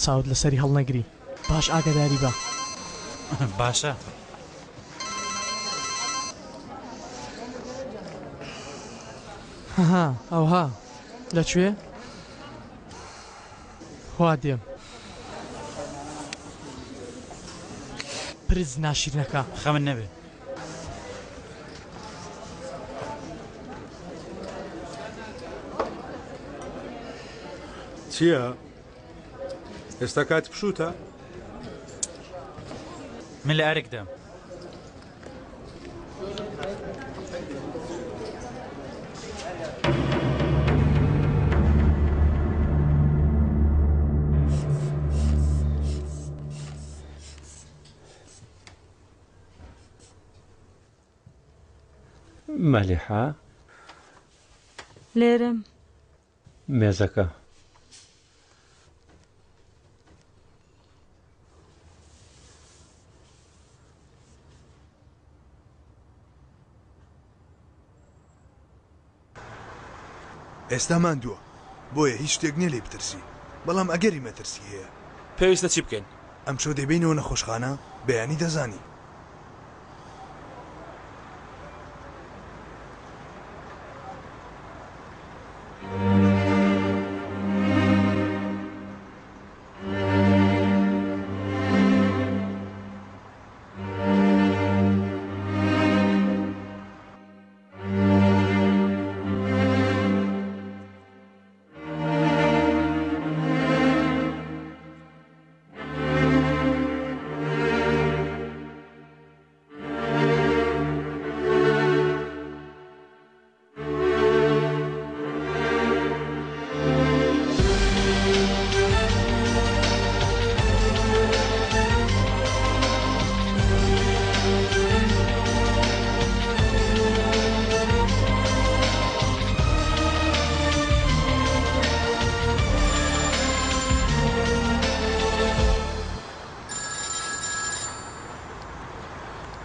چاوت لەسەری هەڵنەگری باش ئاگاداری بە. باشە. ها ئەوها لەکوێ؟ وا دێم. پرس ناشیرنەکە. خەمت نەبێ. چییە؟ ئێستا کاتی پشووتە؟ من لە ئەرکدام. مەلیحە؟ لێرەم. مێزەکە. ئێستا ماندووە بۆیە هیچ شتێک نییە لێی بترسی بەڵام ئەگەری مەترسی هەیە. پێویستە چی بکەین؟ ئەمشەو دەیبەینەوە نەخۆشخانە بەیانی دەزانی.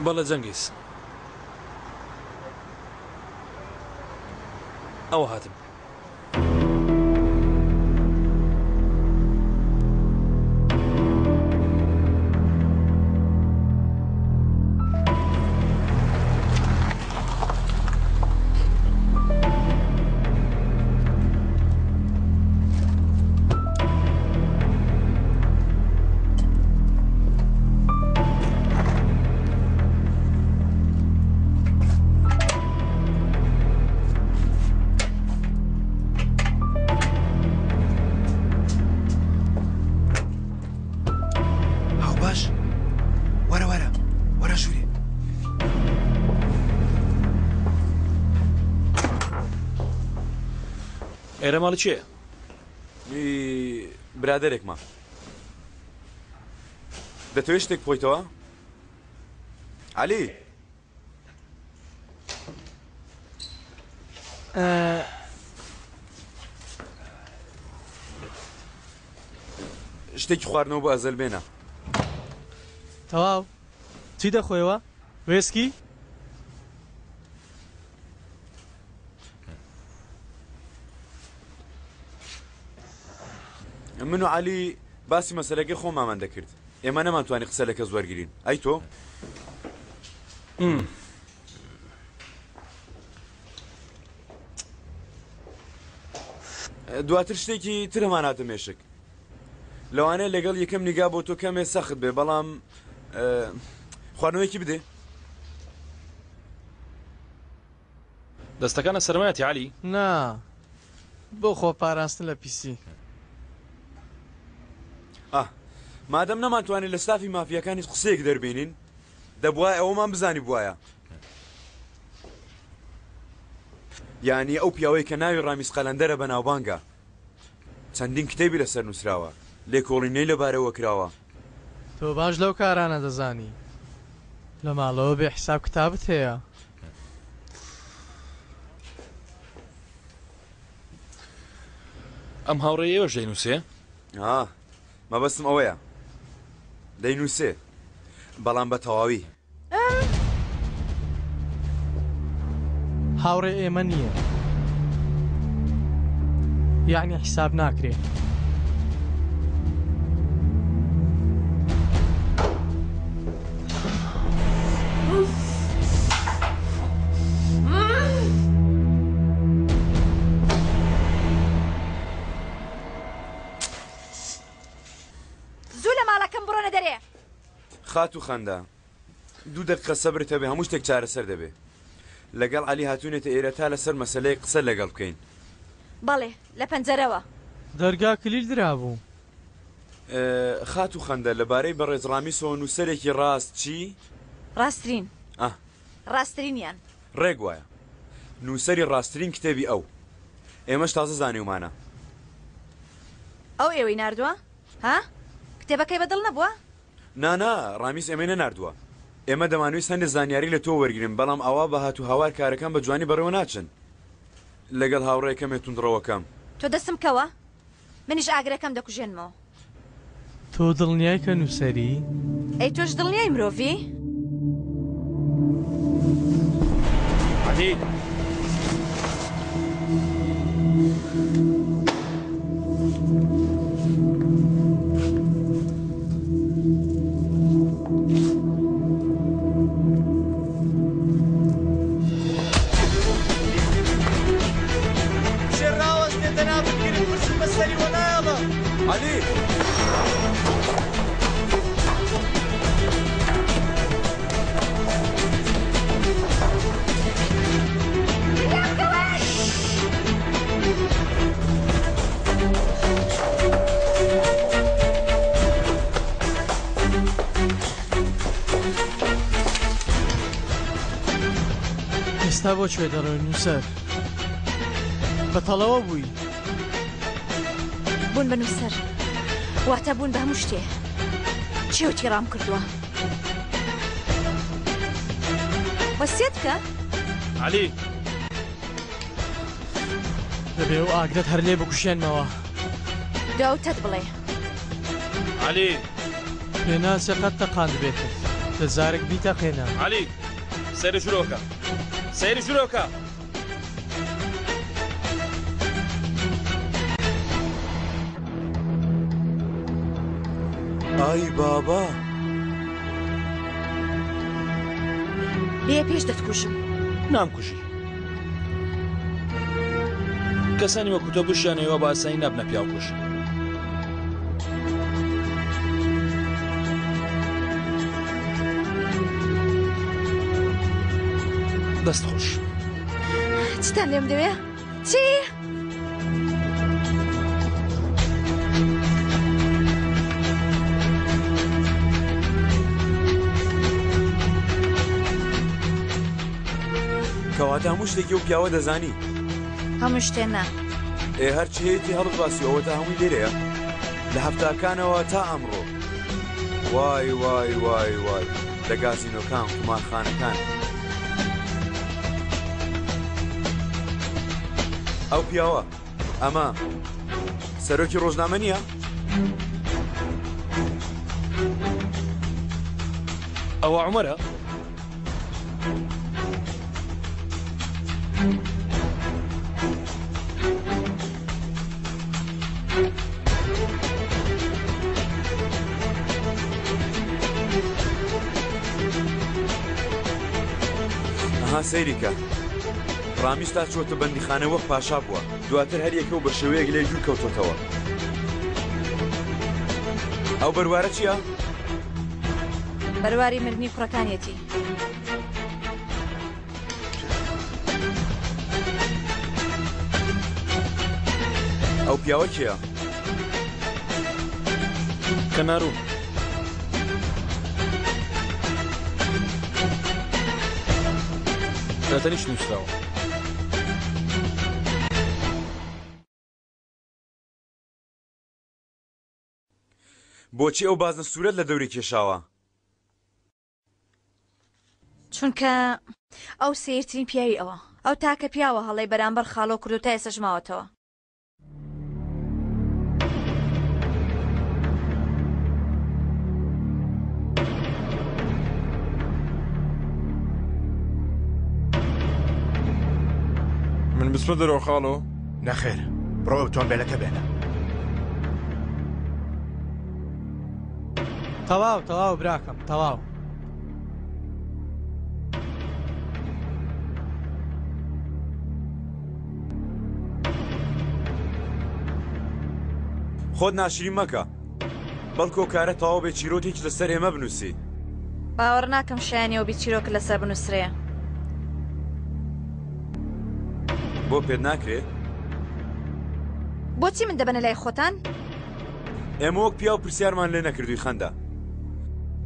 بەڵێ جەنگیز. ئەوە هاتم. هاوبەش وەرە وەرە وەرە ژوورێ. ئێرە ماڵی کێیە؟ برادەرێکمە. دەتەوێت شتێک بخۆیتەوە؟ عەلی! شتێکی خواردنەوە بۆ ئەزەل بێنە. تەواو چی دەخۆیەوە؟ وێسکی؟ من و عەلی باسی مەسەلەکەی خۆمامان دەکرد ئێمە نەمانتوانی قسە لە کەس وەرگرین ئەی تۆ؟ دواتر شتێکی ترمان هاتە مێشک لەوانەیە لەگەڵ یەکەم نیگا بۆ تۆ کەمێ سەخت بێ بەڵام خواردنەوەیەکی بدێ. دەستەکانە سەرمایەتی عەلی؟ نا بۆ خۆ پاراستن لە پیسی. ئاه مادەم نەمانتوانی لە ستافی مافیاکان هیچ قسەیەک دەربێنین دەبوایە ئەوەمان بزانیبوایە. یانی ئەو پیاوەی کە ناوی ڕامیز قەلەندەرە بەناوبانگە. چەندین کتێبی لەسەر نووسراوە، لێکۆڵینەی لەبارەوە کراوە. تۆ باش لەو کارانە دەزانی. لە ماڵەوە بێ حیساب کتابت هەیە. ئەم هاوڕێی ئێوەش دەینووسێ؟ ئا، مەبەستم ئەوەیە دەینووسێ، بەڵام بە تەواوی. هاوڕێ ئێمە نییە یەعنی حیساب ناکرێ. زوو لە ماڵەکەم بڕۆنە دەرێ. خاتوو خەندە دوو دەقیقە سەبرت هەبێ هەموو شتێک چارەسەر دەبێ. لەگەڵ عەلی هاتووینەتە ئێرە تا لەسەر مەسەلەیەک قسە لەگەڵ بکەین. بەڵێ، لە پەنجەرەوە. دەرگا کلیل درابوو. خاتوو خەندە، لەبارەی بەڕێز ڕامیسەوە نووسەرێکی ڕاست چی؟ ڕاستترین. ئاه. ڕاستترینیان. ڕێک وایە. نووسەری ڕاستترین کتێبی ئەو. ئێمەش تازە زانیومانە. ئەو ئێوەی ناردووە؟ ها؟ کتێبەکەی بە دڵ نەبووە؟ نا نا ڕامیز ئێمەی نەناردووە. ئێمە دەمانویست هەندێ زانیاری لە تۆ وەرگرین، بەڵام ئاوا بە هات و هاوار کارەکان بە جوانی بەڕێوە ناچن. لەگەڵ هاوڕێکەمێ توندڕەوەکەم. تۆ دەستم کەوە، منیش ئاگرەکەم دەکوژێنمەوە. تۆ دڵنیای کە نووسەری؟ ئەی تۆش دڵنیای مرۆڤی؟ عەلی! کچێ ڕاوەستێ دەنا بگرم قورسم بە سەری وە نایەڵم. عەلی! ئێستا بۆ کوێ دەڕۆی نووسەر؟ بە تەڵەوە بووی. بوون بە نووسەر واتە بوون بە هەموو شتێ. چێ وتی ڕام کردووە؟ وەسیەت بکە. عەلی! دەبێ ئەو ئاگرەت هەر لێ بکوژێنمەوە. داوتەت بڵێ. عەلی! پێناچێ قەت تەقاندبێتت. دە جارێک بیتەقێنە. عەلی! سەیری ژوورەوەکە. سەیری ژوورەوەکە. ئای بابا. بێ پێش دەتکوژم. نامکوژی. کەسانی وەکو تۆ بشیانەوە بە ئاسانی نابنە پیاوکوژ. دەست خۆش. چیتان لێم دەوێ؟ چی؟ کەواتە هەموو شتێکی ئەو پیاوە دەزانی. هەموو شتێ نا. ئێ هەرچی هەیەتی هەڵت باسی ئەوەتا هەمووی لێرەیە لە هەفتاکانەوە تا ئەمڕۆ. وای وای وای وای لە گازینۆکان قومارخانەکان. ئەو پیاوە ئەمە سەرۆکی ڕۆژنامە نییە؟ ئەوە عومەرە؟ ئەها سەیری کە ڕامیز تا چووەتە بەندیخانە وەک پاشا بووە دواتر هەریەکە و بە شێوەیەک لێ دوور کەوتۆتەوە ئەو بەروارە چییە؟ بەرواری مردنی کوڕەکانیەتی. ئەو پیاوە کێیە؟ کەنارو. لە تەنیشت نووسراوە. بۆچی ئەو بازنە سوورەت لە دەوری کێشاوە؟ چونکە ئەو سەیرترین پیاوی ئەوە. ئەو تاکە پیاوە هەڵەی بەرامبەر خاڵۆ کردو تا ئێستاش ماوەتەوە. من بچمە دەرەوە خاڵۆ؟ نەخێر بڕۆ ئۆتۆمبێلەکە بێنە. تەواو تەواو براکەم تەواو. خۆت ناشرین مەکە بەڵکو ئەو کارە تەواو بێ چیرۆکێکی لەسەر ئێمە بنووسی. باوەڕ ناکەم شایەنی ئەو بی چیرۆکت لەسەر بنووسرێ. بۆ پێت ناکرێ؟ بۆچی من دەبەنە لای خۆتان؟ ئێمە وەک پیاو پرسیارمان لێ نەکردووی خەندە.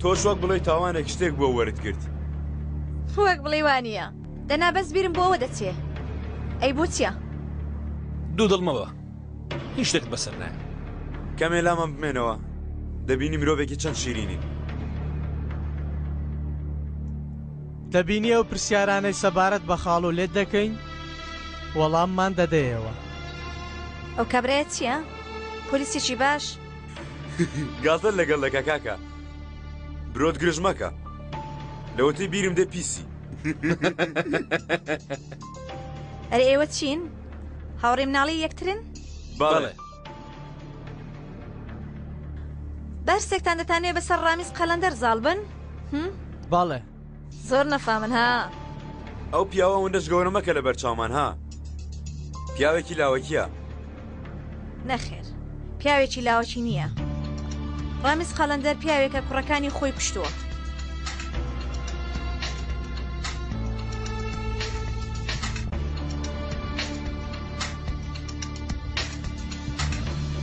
تۆش وەک بڵێی تاوانێک شتێک بووە وەرت گرت. وەک بڵێی وانییە. دەنا بەس بیرم بۆ ئەوە دەچێ. ئەی بۆ چییە؟ دوودڵ مەبە. هیچ شتێکت بەسەر نایە. کەمێ لامان بمێنەوە دەبینی مرۆڤێکی چەند شیرینین. دەبینی ئەو پرسیارانەی سەبارەت بە خاڵۆ لێت دەکەین وەڵاممان دەدەیەوە. ئەو کابرایە چییە؟ پۆلیسێکی باش؟ گاڵتەت لەگەڵ دەکا کاکە برۆت گرژ مەکە لەوەتەی بیرم دێ پیسی. ئەرێ ئێوە چین؟ هاوڕێی مناڵی یەکترن؟ بەڵێ. بەرسێکتان دەتانەوێ بەسەر ڕامیز قەلەندەر زاڵ بن؟ بەڵێ. زۆر نەفامن ها. ئەو پیاوە ئەوەندەش گەورە مەکە لەبەر چاومان ها. پیاوێکی لاوەکیە. نەخێر پیاوێکی لاوەکی نییە. ڕامیز قەلەندەر پیاوێکە کوڕەکانی خۆی کوشتووە.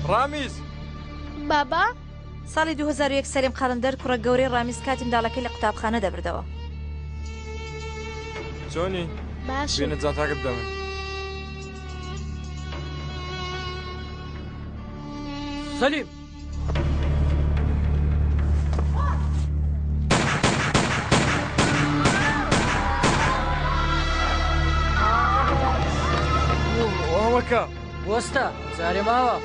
ڕامیز! بابا؟ ساڵی 2001 سەلیم قەلەندەر کوڕە گەورەی ڕامیز کاتی منداڵەکەی لە قوتابخانە دەبردەوە. چۆنی؟ باشم. بێنە جانتاکە بدە من. سەلیم! ئەوەکە. وەستە، جارێ ماوە.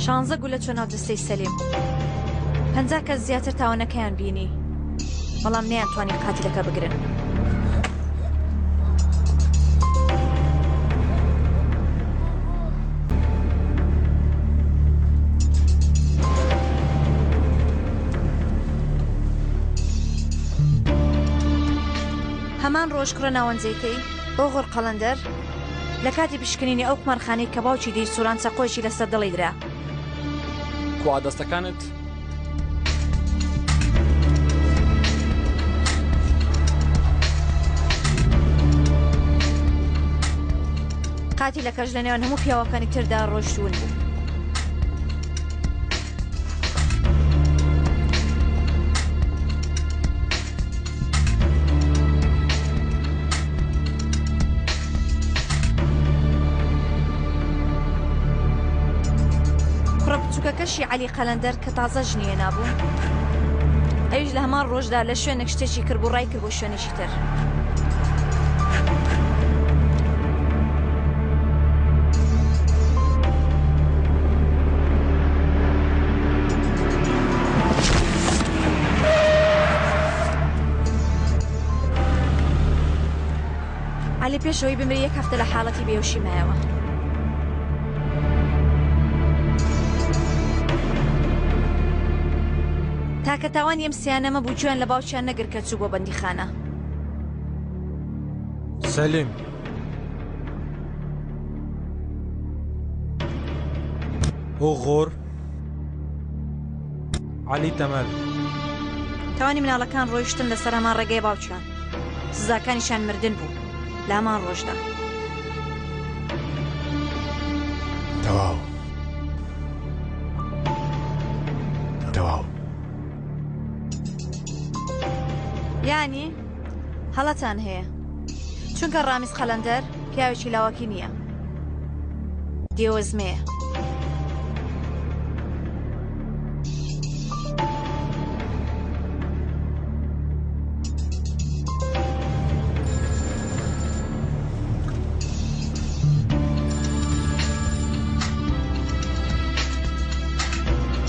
شانزە گولە چوە ناو جەستەی سەلیم. 50 کەس زیاتر تاوانەکەیان بینی، بەڵام نەیانتوانی قاتیلەکە بگرن. هەمان ڕۆژ کوڕە ناوەنجەیکەی، ئۆغور قەڵەندەر، لە کاتی پشکنینی ئەو قومارخانەی کە باوکی دەیسوڕاند چەقۆیەکی لەسەر دڵی درا. کوا دەستەکانت؟ قاتیلەکەش لە نێوان هەموو پیاوەکانی تردا ڕۆیشت و ون بوو. کوڕە بچووکەکەشی عەلی قەلەندەر کە تازە ژنی هێنابوو، ئەویش لە هەمان ڕۆژدا لە شوێنێک شتێکی کردبوو ڕای کرد بۆ شوێنێکی تر. عەلی پێش ئەوەی بمرێ یەک هەفتە لە حاڵەتی بێهۆشی مایەوە. تاکە تاوانی ئەم سیانەمە بوو گوێیان لە باوکیان نەگرت کە چوو بۆ بەندیخانە. سەلیم. ئۆغۆر. عەلی تەمەل. تاوانی مناڵەکان ڕۆیشتن لەسەر هەمان ڕێگای باوکیان. سزاکانیشیان مردن بوو لە هەمان ڕۆژدا. تەواو تەواو. یانی هەڵەتان هەیە چونکە ڕامیز قەلەندەر پیاوێکی لاوەکی نییە دێوەزمەیە.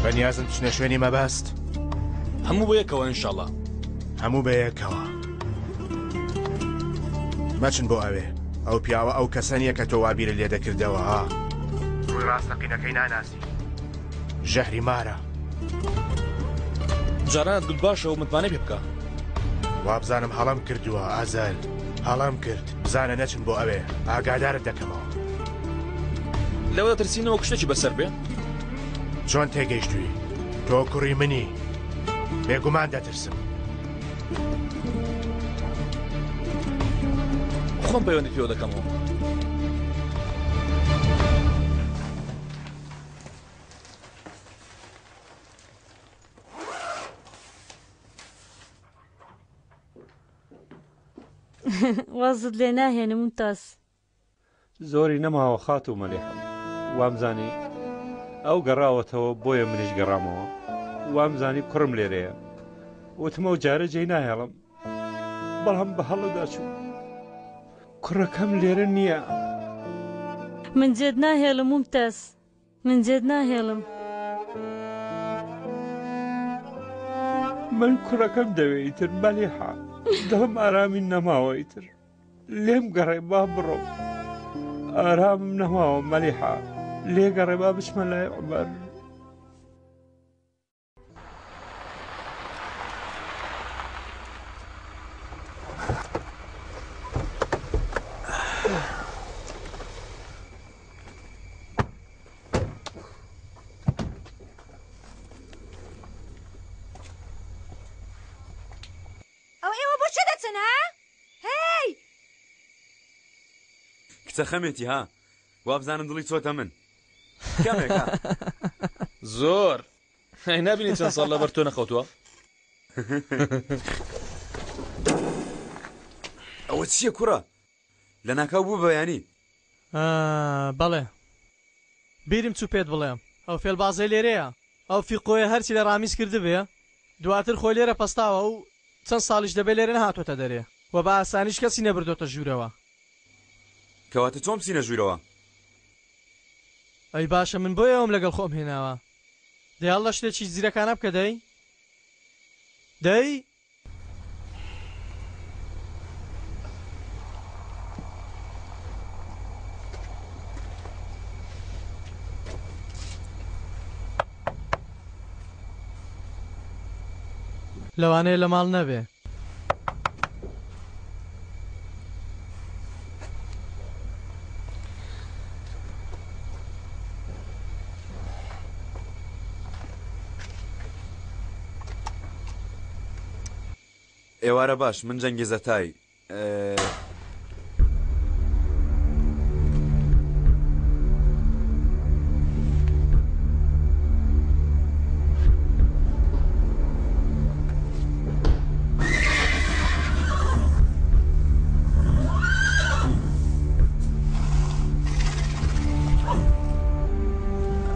بەنیازن بچنە شوێنی مەبەست؟ هەموو بە یەکەوە ئینشاڵا. هەموو بە یەکەوە. مەچن بۆ ئەوێ. ئەو پیاوە ئەو کەسە نییە کە تۆ وا بیرت لێ دەکردەوە ها. ڕووی ڕاستەقینەکەی ناناسی. ژەهری مارە. جارانت گوت باشە و متمانەی پێ بکە. وابزانم هەڵەم کردووە ئازەل. هەڵەم کرد. بزانە نەچن بۆ ئەوێ. ئاگادارت دەکەمەوە. لەوە دەترسینەوە شتێکی بەسەر بێ؟ چۆن تێگەیشتووی؟ تۆ کوڕی منی. بێگومان دەترسم. خۆم پەیوەندی پێوە دەکەمەوە. وازت لێ ناهێنم ممتاز. زۆری نەماوە خاتوو مەلیحە وامزانی ئەو گەڕاوەتەوە بۆیە منیش گەڕامەوە. وامزانی کوڕم لێرەیە. وتم ئەو جارە جێی ناهێڵم. بەڵام بە هەڵەدا چووم. کوڕەکەم لێرە نییە. من جێت ناهێڵم مومتاز. من جێت ناهێڵم. من کوڕەکەم دەوێ ئیتر مەلیحە. دڵم ئارامی نەماوە ئیتر. لێم گەڕێ با بڕۆم. ئارامم نەماوە مەلیحە. لێ گەڕێ با بچمە لای عومەر. ئەوە ئێوە بۆ چێ دەچن ها؟ هێی! کچە خەمێتی ها وابزانم دڵی چۆتە من کەمێک ها. زۆر ئەی نابینی چەند ساڵ لەبەر تۆ نەخەوتووە؟ ئەوە چییە کوڕە لەناکاو بوو بە بەیانی. بەڵێ بیرم چوو پێت بڵێم ئەو فێلبازەی لێرەیە ئەو فیقۆیە هەرچی لە ڕامیز کردبێ دواتر خۆی لێرە پەستاوە و چەند ساڵیش دەبێ لێرە نەهاتۆتە دەرێ و بە ئاسانیش کەسی نەبردۆتە ژوورەوە. کەواتە چۆن بچینە ژوورەوە؟ ئەی باشە من بۆ ئێوەم لەگەڵ خۆم هێناوە دەی هەڵلە شتێکی زیرەکانە بکە دەی دەی. لەوانەیە لە ماڵ نەبێ. ئێوارە باش من جەنگیز ئەتای.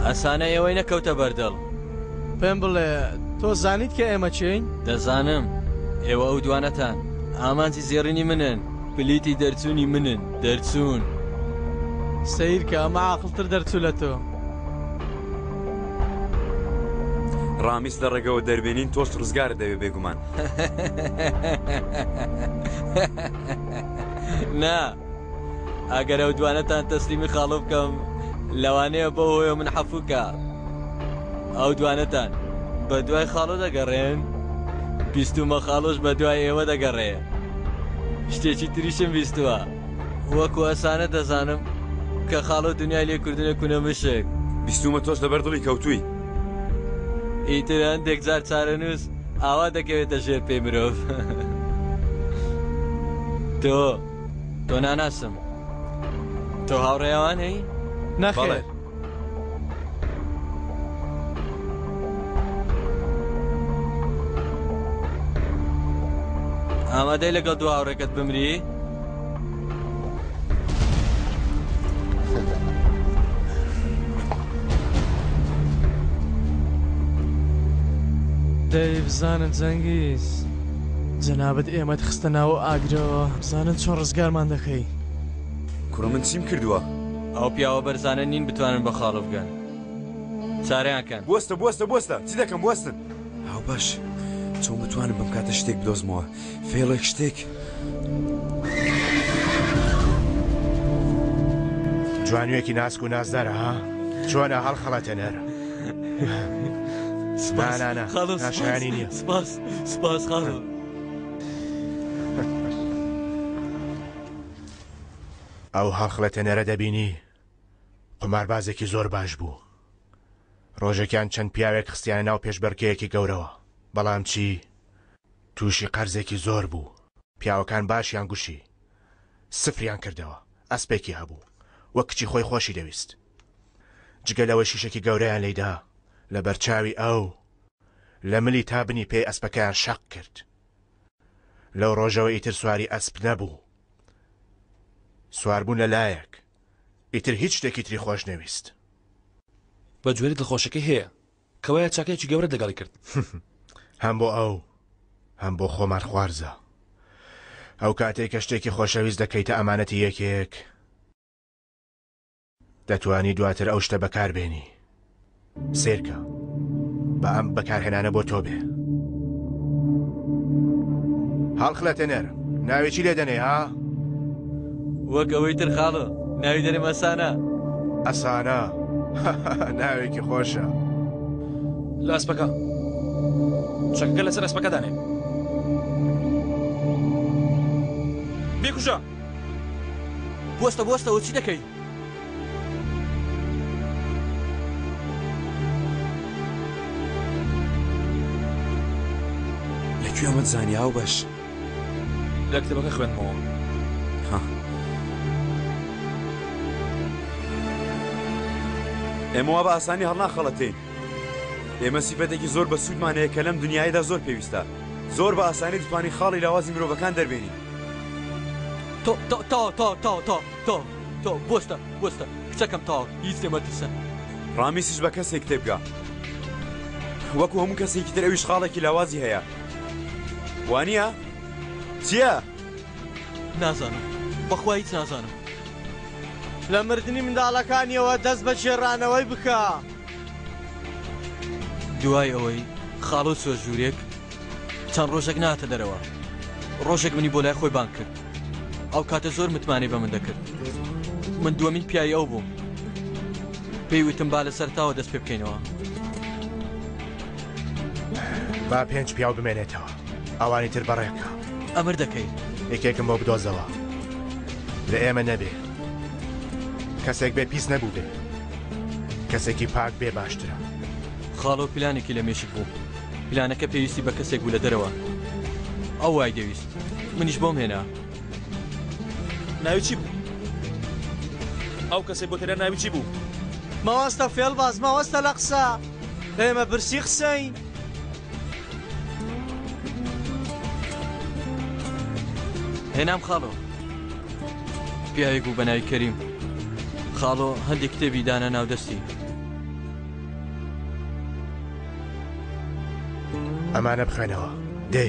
ئەسانە ئێوەی نەکەوتە بەردڵ. پێم بڵێ تۆ زانیت کە ئێمە کێین؟ دەزانم ئێوە ئەو دوانەتان ئامانجی زێڕینی منن پلیتی دەرچوونی منن دەرچوون. سەیرکە ئەمە عاقڵتر دەرچوو لە تۆ. ڕامیس لە ڕێگەوە دەربێنین تۆش ڕزگارت دەبێ بێگومان. نا ئەگەر ئەو دوانەتان تەسلیمی خاڵۆ بکەم لەوانەیە بەو هۆیە من حەفوکە ئەو دوانەتان بە دوای خاڵۆ دەگەڕێن بیستومە خاڵۆش بە دوای ئێوە دەگەڕێ شتێکی تریشم بیستووە وەکو ئەسانە دەزانم کە خاڵۆ دنیای لێ کردنە کونە مشک. بیستومە تۆش لەبەر دڵی کەوتووی. ئیتر هەندێک جار چارەنووس ئاوا دەکەوێتە ژێر پێی مرۆڤ. تۆ تۆ ناناسم. تۆ هاوڕێی ئەوانەی؟ نەخێر. ئامادەی لەگەڵ دوو هاوڕێکەت بمری؟ دەی بزانن جەنگیز جەنابت ئێمەت خستە ناو ئاگرەوە بزانن چۆن ڕزگارمان دەکەی. کوڕە من چیم کردووە؟ ئەو پیاوە بەرزانە نین بتوانن بە خاڵۆ بگەن چارەیان کەن. بوەستە بوەستە بوەستە چی دەکەم بوەستن. هاوبەش چۆن بتوانم بەم کاتە شتێک بدۆزمەوە فێڵێک شتێک. جوانوێکی ناسک و نازدارە ها چۆنە هەڵخەڵەتێنەر سپاس نا نا نا خاڵۆ نا سپاس شایانی نییە سپاس سپاس خاڵۆ. ئەو هەڵخڵەتێنەرە دەبینی قوماربازێکی زۆر باش بوو ڕۆژێکیان چەند پیاوێک خستیانە ناو پێشبڕکێیەکی گەورەوە بەڵام چی تووشی قەرزێکی زۆر بوو پیاوەکان باشیان گوشی سفریان کردەوە ئەسپێکی هەبوو وەک کچی خۆی خۆشی دەویست جگە لەوەی شیشێکی گەورەیان لێیدا لە بەرچاوی ئەو لە ملی تا بنی پێی ئەسپەکەیان شەق کرد لەو ڕۆژەوە ئیتر سواری ئەسپ نەبوو سواربوون لە لایەک ئیتر هیچ شتێکی تری خۆش نەویست. بە جۆری دڵخۆشەکەی هەیە کەوایە چاکەیەکی گەورەت لەگەڵی کرد. هەم بۆ ئەو هەم بۆ خۆمان خوارزە. ئەو کاتەی کە شتێکی خۆشەویست دەکەیتە ئەمانەتی یەکێک دەتوانی دواتر ئەو شتە بەکار بێنی. سەیرکە با ئەم بەکارهێنانە بۆ تۆ بێ. هەڵخلەتێنەر ناوی چی لێ دەنێی ها؟ وەک ئەوەی تر خاڵۆ ناوی دەنێم ئەسانا. ئەسانا ناوێکی خۆشە. لە ئەسپەکە چەکەکە لەسەر ئەسپەکە دانێ بیکوژە. بوەستە بوەستە ئەوە چی دەکەی؟ لە کوێ ئەمەت زانی هاوبەش؟ لە کتێبەکە خوێندمەوە. ها. ئێمە وا بە ئاسانی هەڵناخەڵەتێین. ئێمە سیفەتێکی زۆر بەسوودمان هەیە کە لەم دنیایەدا زۆر پێویستە. زۆر بە ئاسانی دەتوانین خاڵی لاوازی مرۆڤەکان دەربێنین. تۆ تۆ تۆ تۆ تۆ تۆ تۆ تۆ بوەستە بوەستە کچەکەم تەواو هیچ لێ مەترسە. ڕامیسیش بە کەسێک تێبگە. وەکو هەموو کەسێکی تر ئەویش خاڵێکی لاوازی هەیە. وانییە؟ چییە؟ نازانم بەخوا هیچ نازانم. لە مردنی منداڵەکانیەوە دەست بە گێڕانەوەی بکە. دوای ئەوەی خاڵۆ چووە ژوورێک چەند ڕۆژێک نەهاتە دەرەوە. ڕۆژێک منی بۆ لای خۆی بانگ کرد. ئەو کاتە زۆر متمانەی بە من دەکرد. من دووەمین پیاوی ئەو بووم. پێی وتم با لە سەرەتاوە دەست پێ بکەینەوە. با پێنج پیاو بمێنێتەوە. ئەوانی تر بەڕێکە. ئەمر دەکەی. یەکێکم بۆ بدۆزەوە. لە ئێمە نەبێ. کەسێک بێ پیس نەبووبێ. کەسێکی پاک بێ باشترە. خاڵۆ پلانێکی لە مێشک بوو. پلانەکە پێویستی بە کەسێک بوو لە دەرەوە. ئەو وای دەویست. منیش بۆم هێنا. ناوی چی بوو؟ ئەو کەسەی بۆت هێنا ناوی چی بوو؟ مەوەستە فێڵباز مەوەستە لە قسە. ئێمە برسی قسەین. هێنام خاڵۆ. پیاوێک بوو بە ناوی کەریم. خاڵۆ هەندێک کتێبی دانا ناو دەستی. ئەمانە بخوێنەوە دێ.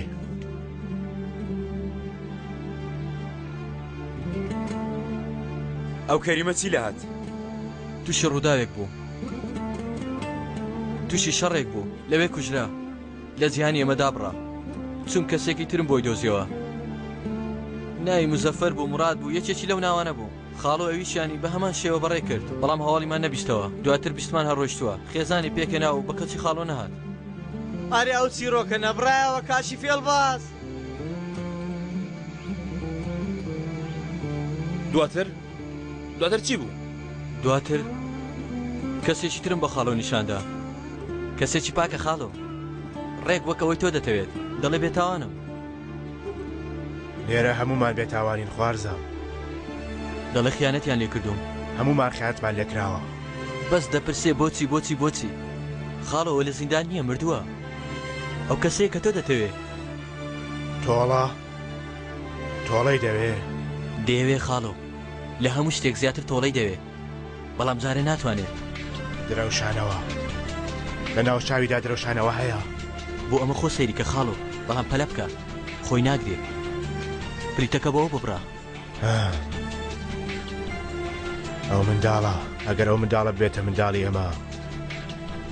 ئەو کەریمە چی لەهات؟ تووشی ڕووداوێک بوو. تووشی شەڕێک بوو لەوێ کوژرا. لە جیهانی ئێمە دابڕا. چووم کەسێکی ترم بۆی دۆزیەوە. ناوی مزەفەر بوو، موراد بوو، یەکێکی لەو ناوانە بوو. خاڵۆ ئەویشیانی بە هەمان شێوە بەڕێ کرد، بەڵام هەواڵیمان نەبیستەوە. دواتر بیستمان هەر ڕۆیشتووە. خێزانی پێکهێنا و بە کەچی خاڵۆ نەهات. ئەرێ ئەو چیڕۆکە نەبڕایەوە کاشی فێڵباز؟ دواتر؟ دواتر چی بوو؟ دواتر کەسێکی ترم بە خاڵۆ نیشاندا. کەسێکی پاکە خاڵۆ. ڕێک وەک ئەوەی تۆ دەتەوێت. دەڵێ بێتاوانم. لێرە هەموومان بێتاوانین خوارزام. دەڵێ خیانەتیان لێ کردووم. هەموومان خیانەتمان لێ کراوە. بەس دەپرسێ بۆچی بۆچی بۆچی؟ خاڵۆ ئەوە لە زیندان نییە مردووە. ئەو کەسەیە کە تۆ دەتەوێ. تۆڵە؟ تۆڵەی دەوێ؟ دەیەوێ خاڵۆ. لە هەموو شتێک زیاتر تۆڵەی دەوێ. بەڵام جارێ ناتوانێ. درەوشانەوە. لە ناو چاویدا درەوشانەوە هەیە. بۆ ئەمە خۆ سەیری کە خاڵۆ، بەڵام پەلە بکە. خۆی ناگرێ. پلیتەکە بەوە ببڕە. ئەو منداڵە، ئەگەر ئەو منداڵە ببێتە منداڵی ئێمە،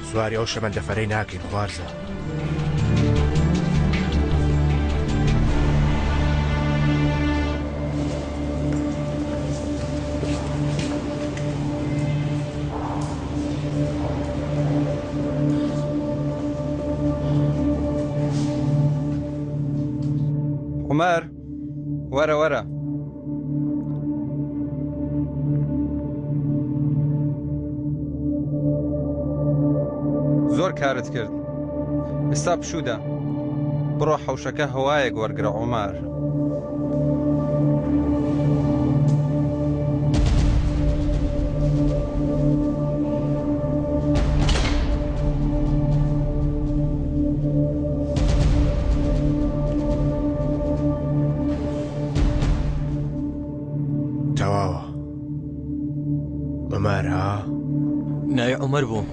سواری ئەو شەمەندەفەرەی ناکەین خوارزا. عومەر وەرە وەرە. زۆر کارت کرد ئێستا پشوودە بڕۆ حەوشەکە هەوایەک وەرگرە عومار. تەواوە عومەر ها؟ ناوی عومەر بوو.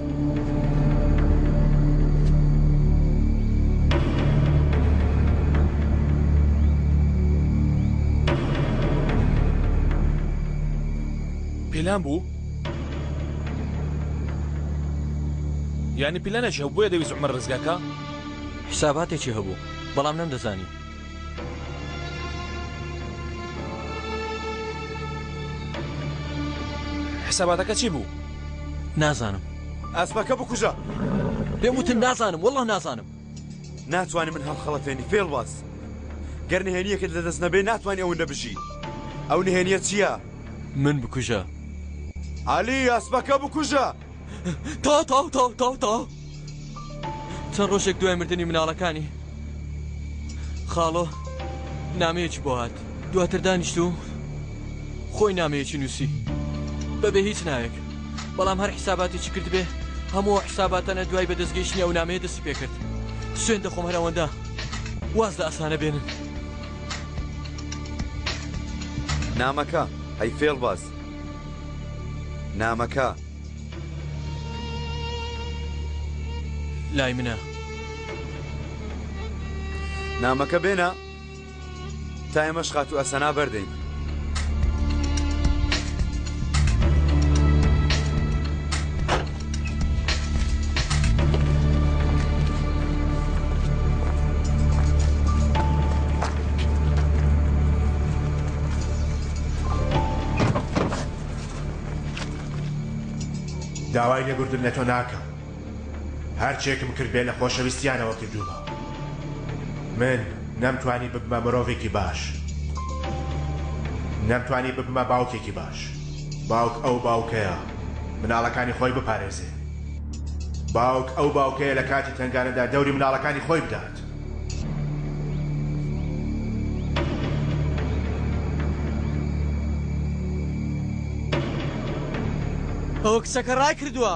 پیلان بوو؟ یانی پیلانێکی هەبوو بۆیە دەویست عومەر ڕزگار کا؟ حساباتێکی هەبوو بەڵام نەمدەزانی. حساباتەکە چی بوو؟ نازانم. ئەسپەکە بکوژە. پێم وتن نازانم وەڵڵا نازانم. ناتوانی من هەڵخەڵەتێنی فێڵباز. گەر نهێنییەکت لەدەست نەبێ ناتوانی ئەوەندە بژی. ئەو نهێنییە چییە؟ من بکوژە. عەلی ئەسپەکە بکوژە. تەواو تەواو تەواو تەواو تەواو. چەند ڕۆژێک دوای مردنی مناڵەکانی خاڵۆ نامەیەکی بۆ هات دواتر دانیشت و خۆی نامەیەکی نووسی بەبێ هیچ ناوێک بەڵام هەر حیساباتێکی کردبێ هەموو حیساباتانە دوای بەدەستگەیشتنی ئەو نامەیە دەستی پێکرد سوێن دەخۆم هەر ئەوەندە واز لە ئەسانە بێنن. نامەکە، هەی فێڵباز. نامەکە. لای منە. نامەکە بێنە تا ئێمەش خاتوو ئەسەنا بەردەین. داوای لێبوردن لە تۆ ناکەم هەرچێکم کردبێ لە خۆشەویستیانەوە کردوومە من نەمتوانی ببمە مرۆڤێکی باش نەمتوانی ببمە باوکێکی باش باوک ئەو باوکەیە مناڵەکانی خۆی بپارێزێ باوک ئەو باوکەیە لە کاتی تەنگانەدا دەوری مناڵەکانی خۆی بدات. ئەوە کچەکە ڕای کردووە.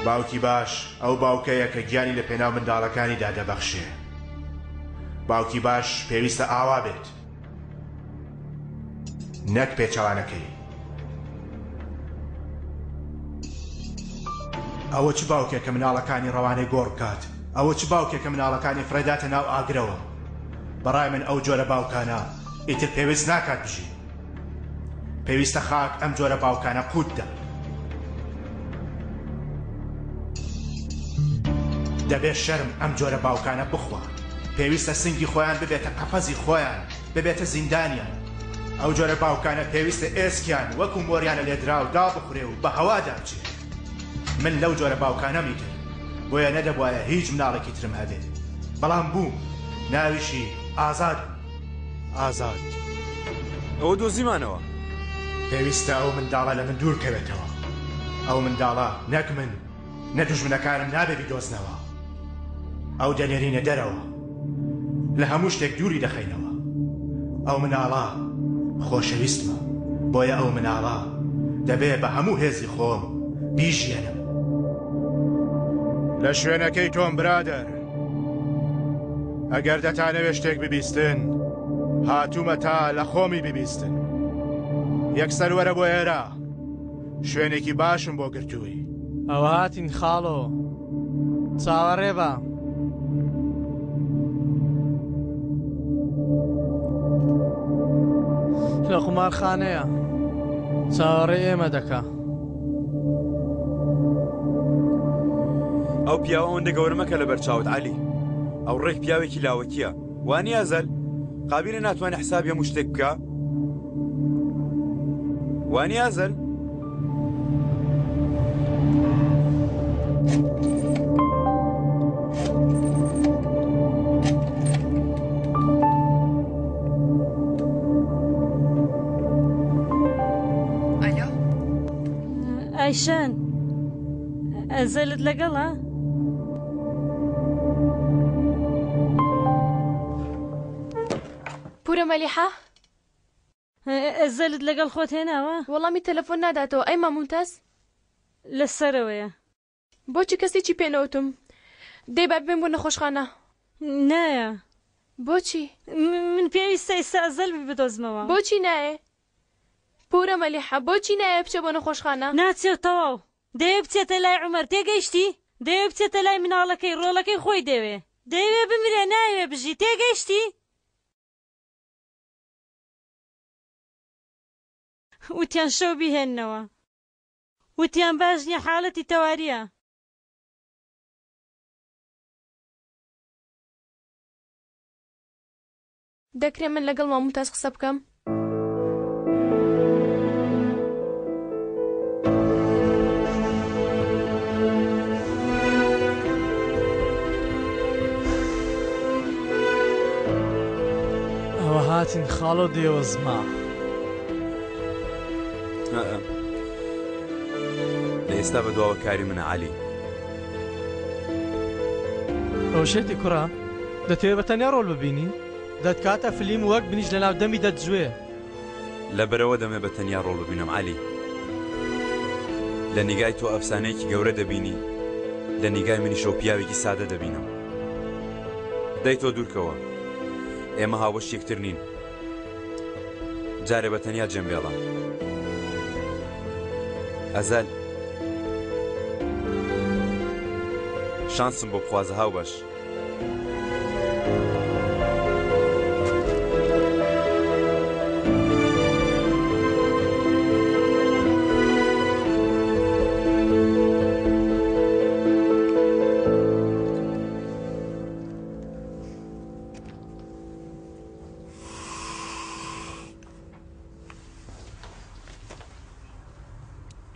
باوکی باش ئەو باوکەیە کە گیانی لە پێناو منداڵەکانیدا دەبەخشێ. باوکی باش پێویستە ئاوا بێت نەک پێچەوانەکەی. ئەوە چ باوکێکە مناڵەکانی ڕەوانەی گۆڕ بکات؟ ئەوە چ باوکێکە مناڵەکانی فڕێداتە ناو ئاگرەوە؟ بەڕای من ئەو جۆرە باوکانە ئیتر پێویست ناکات بژین. پێویستە خاک ئەم جۆرە باوکانە قووت دات. دەبێ شەرم ئەم جۆرە باوکانە بخوا. پێویستە سنگی خۆیان ببێتە قەفەزی خۆیان، ببێتە زیندانیان. ئەو جۆرە باوکانە پێویستە ئێسکیان وەکو مۆریانە لێدراو دابخورێ و بە هەوادا بچێ. من لەو جۆرە باوکانەم ئیتر. بۆیە نەدەبوایە هیچ مناڵێکی ترم هەبێ. بەڵام بووم. ناویشی ئازاد بوو. ئازاد. ئەوە دۆزیمانەوە. پێویستە ئەو منداڵە لە من دوور کەوێتەوە. ئەو منداڵە نەک من، نە دوژمنەکانم نابێ بیدۆزنەوە. ئەو دەنێرینە دەرەوە. لە هەموو شتێک دووری دەخەینەوە. ئەو مناڵە خۆشەویستمە. بۆیە ئەو مناڵە دەبێ بە هەموو هێزی خۆم بیژیێنم. لە شوێنەکەی تۆم برادەر. ئەگەر دەتانەوێ شتێک ببیستن هاتوومە تا لە خۆمی ببیستن. یەکسەر وەرە بۆ ئێرە شوێنێکی باشم بۆ گرتووی. ئەوە هاتین خاڵۆ چاوەڕێ بە. لە قومارخانەیە چاوەڕێ ئێمە دەکا. ئەو پیاوە ئەوەندە گەورە مەکە لەبەر چاوت عەلی ئەو ڕێک پیاوێکی لاوەکیە وانیە ئەزەل قابیلە ناتوانێت حسابی هەموو شتێک بکە وانیە ئەزەل ئەلۆ ئایشان ئەزەلت لەگەڵە؟ پورە مەلیحە؟ ئەزەلت لەگەڵ خۆت هێناوە؟ وەڵامی تەلەفۆن ناداتەوە ئەی مام مومتاز؟ لە سەرەوەیە. بۆچی کەس هیچی پێ نەوتم؟ دەی با ببەین بۆ نەخۆشخانە. نایە. بۆچی؟ من پێویستە ئێستا ئەزەل بدۆزمەوە. بۆچی نایە؟ پورە مەلیحە بۆچی نایە بچێ بۆ نەخۆشخانە؟ ناچێ تەواو. دەیەوێ بچێتە لای عومەر تێگەیشتی؟ دەیەوێ بچێتە لای مناڵەکەی ڕۆڵەکەی خۆی دەوێ. دەیەوێ بمرێ نایەوێ بژی تێگەیشتی؟ وتیان شەو بیهێننەوە. وتیان باش نیە حالەتی تەواریە. دەکرێ من لەگەڵ ماموتاز قسە بکەم؟ ئەوە هاتین خاڵۆ دێوەزمە. لە ئێستا بە دواوە کاری منە عەلی. ئەوە شێتی کوڕە دەتەوێ بە تەنیا ڕۆل ببینی؟ دەتکاتە فلیم وەک بنیش لەناو دەمی دەتجوێ. لەبەرئەوە دەمەوێ بە تەنیا ڕۆڵ ببینم عەلی. لە نیگای تۆ ئەفسانەیەکی گەورە دەبینی، لە نیگای منیشەوە پیاوێکی سادە دەبینم. دەی تۆ دوورکەوە. ئێمە هاوبەشی یەکتر نین. جارێ بە تەنیا جێم بێڵە. ئەزەل. شانسم بۆ بخوازە هاوبەش.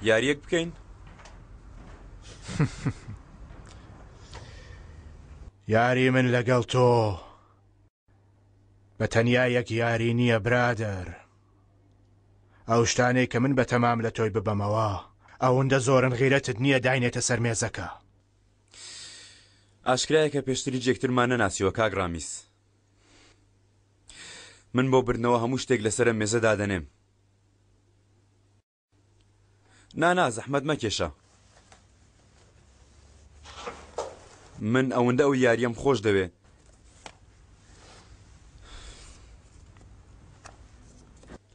یاریەک بکەین؟ یاری من لەگەڵ تۆ بە تەنیا یەک یاری نییە برادەر. ئەو شتانەی کە من بەتەمام لە تۆی ببەمەوە ئەوەندە زۆرن غیرەتت نییە داینێتە سەر مێزەکە. ئاشکرایە کە پێشتر هیچ یەکترمان نەناسیوە کاک ڕامیز. من بۆ بردنەوە هەموو شتێک لەسەر ئەم مێزە دادەنێم. نا نا زەحمەت مەکێشە. من ئەوەندە ئەو یاریەم خۆش دەوێ.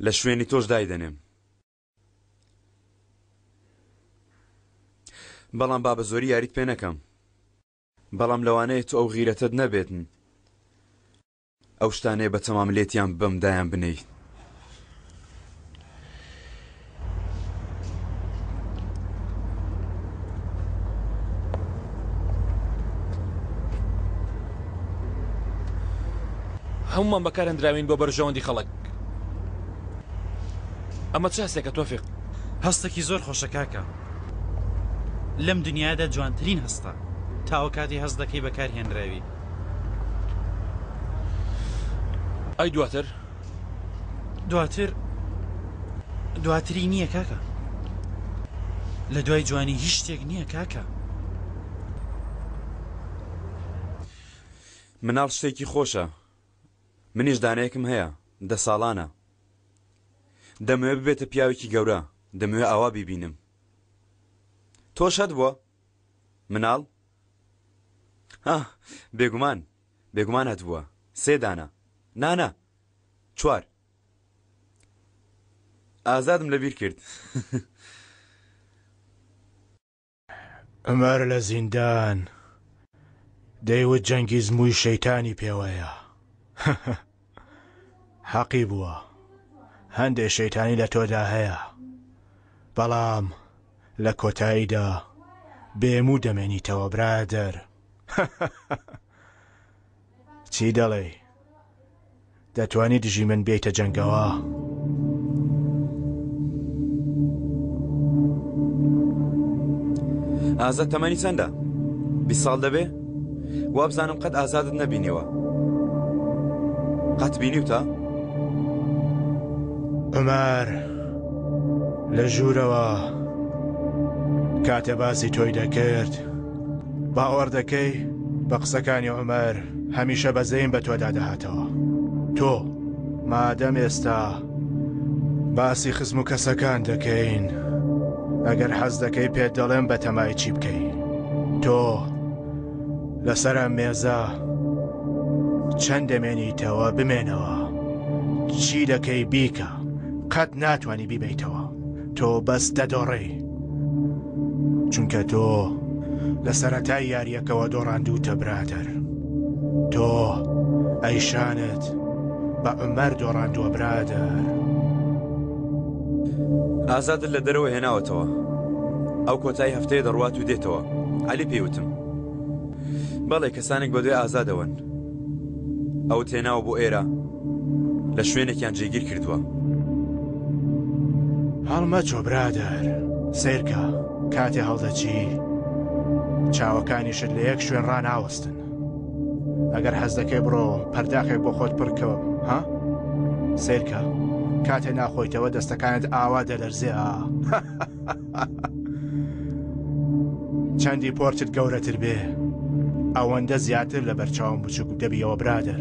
لە شوێنی تۆش دایدەنێم. بەڵام با بە زۆری یاریت پێ نەکەم. بەڵام لەوانەیە تۆ ئەو غیرەتەت نەبێتن ئەو شتانەیە بە تەمام لێتیان ببەم دایان بنێیت. هەموومان بەکارهێندراوین بۆ بەرژەوەندی خەڵک. ئەمە چ هەستێکە تۆفیق؟ هەستێکی زۆر خۆشە کاکە. لەم دنیایەدا جوانترین هەستە تا ئەو کاتەی هەست دەکەی بەکار هێنراوی. ئەی دواتر؟ دواتر دواتری نییە کاکە. لە دوای جوانی هیچ شتێک نییە کاکە. مناڵ شتێکی خۆشە. منیش دانەیەکم هەیە دە ساڵانە. دەمەوێ ببێتە پیاوێکی گەورە، دەمەوێ ئاوا بیبینم. تۆش هەتبووە؟ مناڵ؟ ها، بێگومان، بێگومان هەتبووە. سێ دانە. نا، نا، چوار. ئازادم لەبیر کرد. عومەر لە زیندان دەیوت جەنگیز مووی شەیتانی پێوەیە حەقی بووە هەندێ شەیتانی لە تۆدا هەیە بەڵام لە کۆتاییدا بێموو دەمێنیتەوە برادەر چی دەڵێی دەتوانی دژی من بێیتە جەنگەوە؟ ئازاد تەمەنی چەندە؟ 20 ساڵ دەبێ؟ وابزانم قەت ئازادت نەبینیوە. قەت بینیوتە؟ عومەر لە ژوورەوە کاتێ باسی تۆی دەکرد باوەڕ دەکەی بە قسەکانی عومەر هەمیشە بەزەیم بە تۆدا دەهاتەوە تۆ مادەم ئێستا باسی خزم و کەسەکان دەکەین ئەگەر حەز دەکەی پێت دەڵێم بەتەمای چی بکەی تۆ لەسەر ئەم مێزە چەند دەمێنیتەوە بمێنەوە چی دەکەی بیکە قەت ناتوانی بیبەیتەوە تۆ بەس دەدۆڕێی. چونکە تۆ لە سەرەتای یاریەکەوە دۆڕاندووتە برادەر تۆ ئەیشانت بە عومەر دۆڕاندووە برادەر. ئازادت لە دەرەوە هێناوەتەوە ئەو کۆتایی هەفتەیە دەڕوات و دێتەوە عەلی پێی وتم بەڵێ کەسانێک بەدوای ئازادەوەن ئەوت هێناوە بۆ ئێرە لە شوێنێکیان جێگیر کردووە. هەڵمەچۆ برادەر سەیرکە کاتێ هەڵدەچی چاوەکانیشت لە یەک شوێن ڕاناوەستن ئەگەر حەز دەکەی بڕۆ پەرداخێک بۆ خۆت پڕکەوە ها سەیرکە کاتێ ناخۆیتەوە دەستەکانت ئاوا دەلەرزێ ئا چەندی پۆرتت گەورەتر بێ ئەوەندە زیاتر لە بەرچاوم بچوک دەبیەوە برادەر.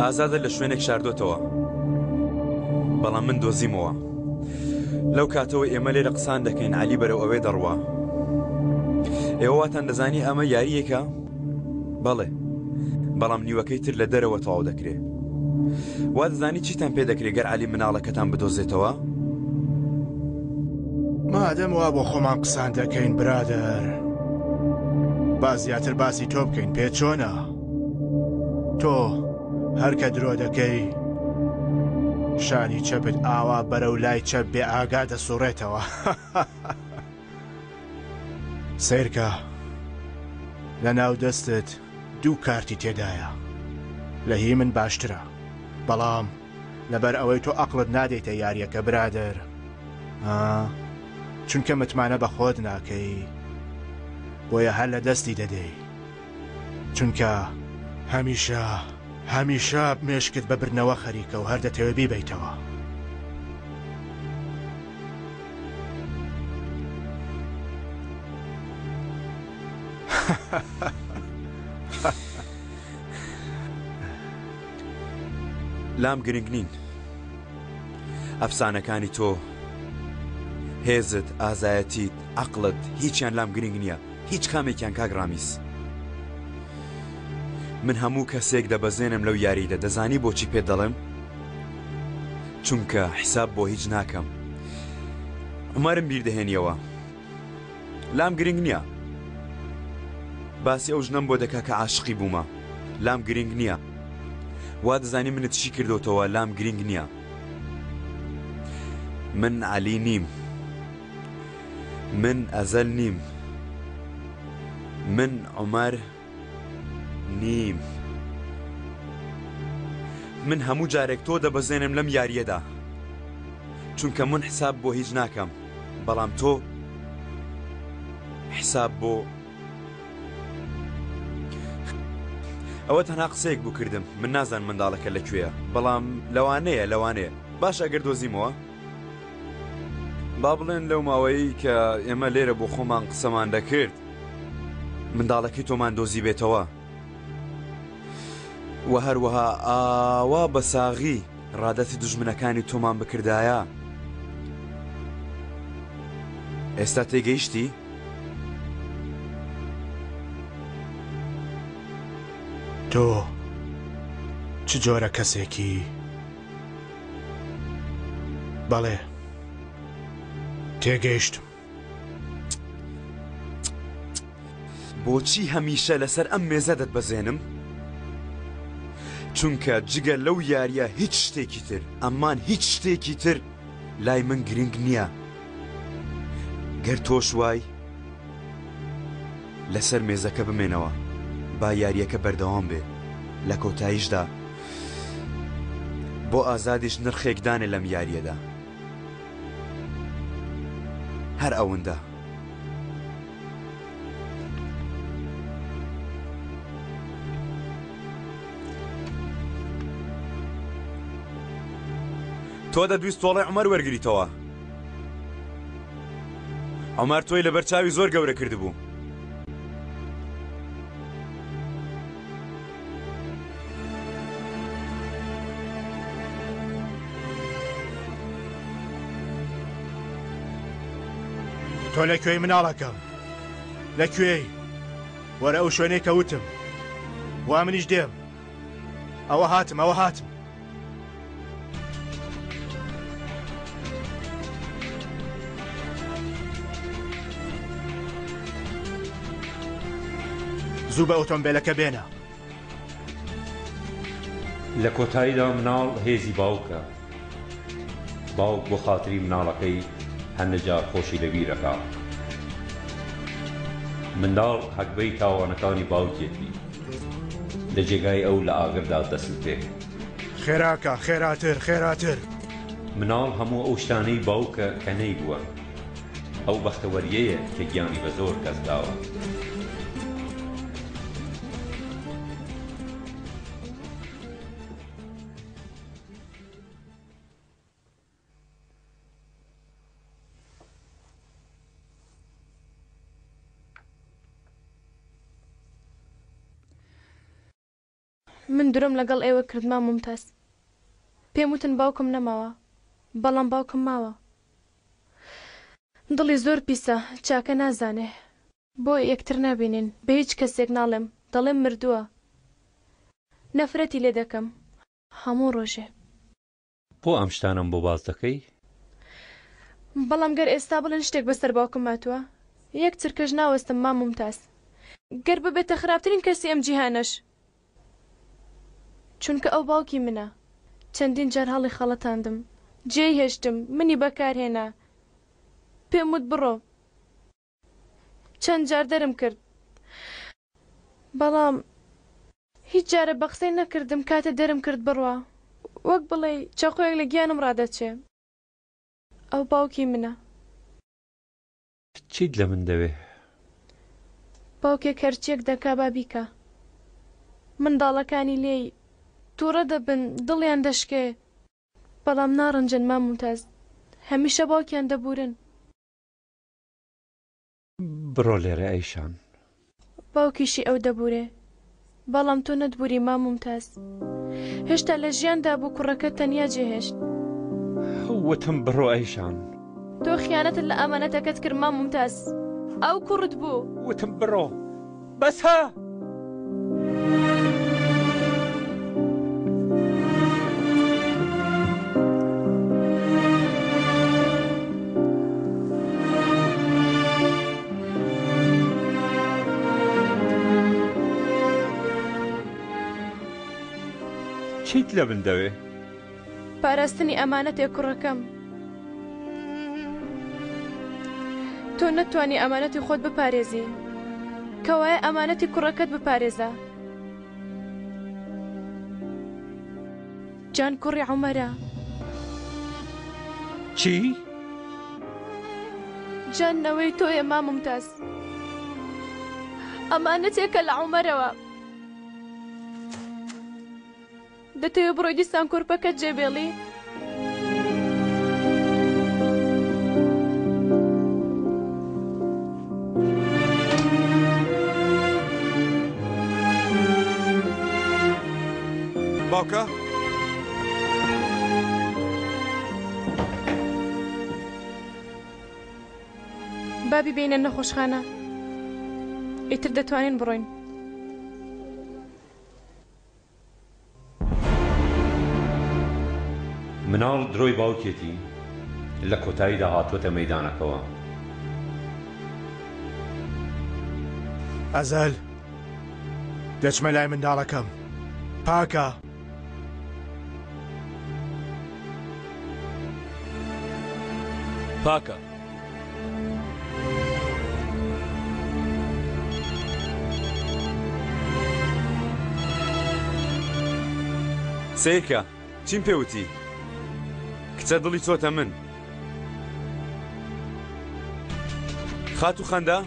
ئازادە لە شوێنێک شاردۆتەوە بەڵام من دۆزیمەوە لەو کاتەوە ئێمە لێرە قسان دەکەین عەلی بەرەو ئەوێ دەڕوا ئێوە واتان دەزانی ئەمە یارییەکە بەڵێ بەڵام نیوەکەی تر لە دەرەوە تەواو دەکرێ وا دەزانی چیتان پێ دەکرێ گەر عەلی مناڵەکەتان بدۆزێتەوە؟ مادەم وا بۆ خۆمان قسان دەکەین برادەر با زیاتر باسی تۆ بکەین پێ چۆنە؟ تۆ هەر کە درۆ دەکەی شانی چەپت ئاوا بەرەو لای چەپ بێ ئاگا دەسوڕێتەوە. سەیرکە لە ناو دەستت دوو کارتی تێدایە لە هی من باشترە بەڵام لەبەر ئەوەی تۆ ئەقڵت نادەیتە یاریەکە برادەر ها چونکە متمانە بە خۆت ناکەی بۆیە هەر لە دەستی دەدەی چونکە هەمیشە هەمیشە مێشکت بە بردنەوە خەریکە و هەر دەتەوێ بیبەیتەوە. لام گرنگ نین ئەفسانەکانی تۆ هێزت ئازایەتیت عەقڵت هیچیان لام گرنگ نییە هیچ کامێکیان کاک ڕامیز من هەموو کەسێک دەبەزێنم لەو یاریدە دەزانی بۆچی پێت دەڵێم چونکە حیساب بۆ هیچ ناکەم عومەرم بیر دەهێنیەوە لام گرنگ نییە باسی ئەو ژنەم بۆ دەکا کە عاشقی بوومە لام گرنگ نییە وا دەزانی منت شی کردوتەوە لام گرنگ نییە من عەلی نیم من ئەزەل نیم من عومەر نیم من هەموو جارێک تۆ دەبەزێنم لەم یارییەدا چونکە من حساب بۆ هیچ ناکەم بەڵام تۆ حساب بۆ ئەوە تەنها قسەیەک بوو کردم من نازان منداڵەکە لەکوێیە بەڵام لەوانەیە لەوانەیە باش ئەگەر دۆزیمەوە با بڵێن لەو ماوەیەی کە ئێمە لێرە بۆ خۆمان قسەمان دەکرد منداڵەکەی تۆمان دۆزیبێتەوە و هەروەها ئاوا بە ساغی ڕادەستی دوژمنەکانی تۆمان بکردایە ئێستا تێگەیشتی؟ تۆ چ جۆرە کەسێکی؟ بەڵێ تێگەیشتم. بۆچی هەمیشە لەسەر ئەم مێزە دەتبەزێنم؟ چونکە جگە لەو یارییە هیچ شتێکی تر، ئەمان هیچ شتێکی تر لای من گرنگ نییە. گەر تۆش وای، لەسەر مێزەکە بمێنەوە با یارییەکە بەردەوام بێ لە کۆتاییشدا بۆ ئازادیش نرخێک دانێ لەم یارییەدا هەر ئەوەندە. تۆ دەتویست تۆڵەی عومەر وەرگریتەوە. عومەر تۆی لەبەر چاوی زۆر گەورە کردبوو. تۆ لە کوێی مناڵەکەم؟ لە کوێی؟ وەرە ئەو شوێنەی کە وتم. وا منیش دێم. ئەوە هاتم، ئەوە هاتم. زوو بە ئۆتۆمبێلەکە بێنە. لە کۆتاییدا مناڵ هێزی باوکە. باوک بۆ خاتری مناڵەکەی هەندێ جار خۆشی لەبیر ئەکا. منداڵ هەگبەی تاوانەکانی باوکیەتی. لە جێگای ئەو لە ئاگردا دەسوتێ. خێراکە، خێراتر، خێراتر. مناڵ هەموو ئەو شتانەی باوکە کە نەیبووە. ئەو بەختەوەرییەیە کە گیانی بە زۆر کەس داوە. من درۆم لەگەڵ ئێوە کرد مام مومتاز. پێم وتن باوکم نەماوە، بەڵام باوکم ماوە. دڵی زۆر پیسە، چاکە نازانێ. بۆیە یەکتر نابینین، بە هیچ کەسێک ناڵێم، دەڵێم مردووە. نەفرەتی لێ دەکەم هەموو ڕۆژێ. بۆ ئەم شتانەم بۆ باس دەکەی؟ بەڵام گەر ئێستا بڵێن شتێک بەسەر باوکم هاتووە، یەک چرکەش ناوەستم مام مومتاز. گەر ببێتە خراپترین کەسی ئەم جیهانەش. چونکە ئەو باوکی منە. چەندین جار هەڵی خەڵەتاندم. جێی هێشتم. منی بەکار هێنا. پێم وت بڕۆ. چەند جار دەرم کرد. بەڵام هیچ جارە بە قسەی نەکردم کاتێ دەرم کرد بڕوا. وەک بڵێی چەقۆیەک لە گیانم ڕادەچێ. ئەو باوکی منە. چیت لە من دەوێ؟ باوکێک هەرچیەک دەکا با بیکا. منداڵەکانی لێی توڕە دەبن، دڵیان دەشکێ. بەڵام ناڕەنجن مام مومتاز. هەمیشە باوکیان دەبورن. بڕۆ لێرە ئەیشان. باوکیشی ئەو دەبورێ. بەڵام تۆ نەتبوری مام مومتاز. هێشتا لە ژیاندا بوو کوڕەکەت تەنیا جێهێشت. وتم بڕۆ ئەیشان. تۆ خیانەتت لە ئامانەتەکەت کرد مام مومتاز. ئەو کوڕت بوو. وتم بڕۆ. بەسە! چیت لە من دەوێ؟ پاراستنی ئەمانەتێ کوڕەکەم. تۆ نەتوانی ئەمانەتی خۆت بپارێزی کەوایە ئەمانەتی کوڕەکەت بپارێزە. جان کوڕی عومەرە. چی؟ جان نەوەی تۆیە مام مومتاز. ئەمانەتێکە لە عومەرەوە. دەتەوێ بڕۆی دیسان کۆرپەکەت جێبێڵی؟ باوکە؟ با بیبەینە نەخۆشخانە ئیتر دەتوانین بڕۆین. مناڵ درۆی باوکێتی لە کۆتاییدا هاتووەتە مەیدانەکەوە. ئەزەل دەچمە لای منداڵەکەم پاکە. پاکە. سەیرکە چیم پێ وتی کچە دڵی چۆتە من خاتوو خەندە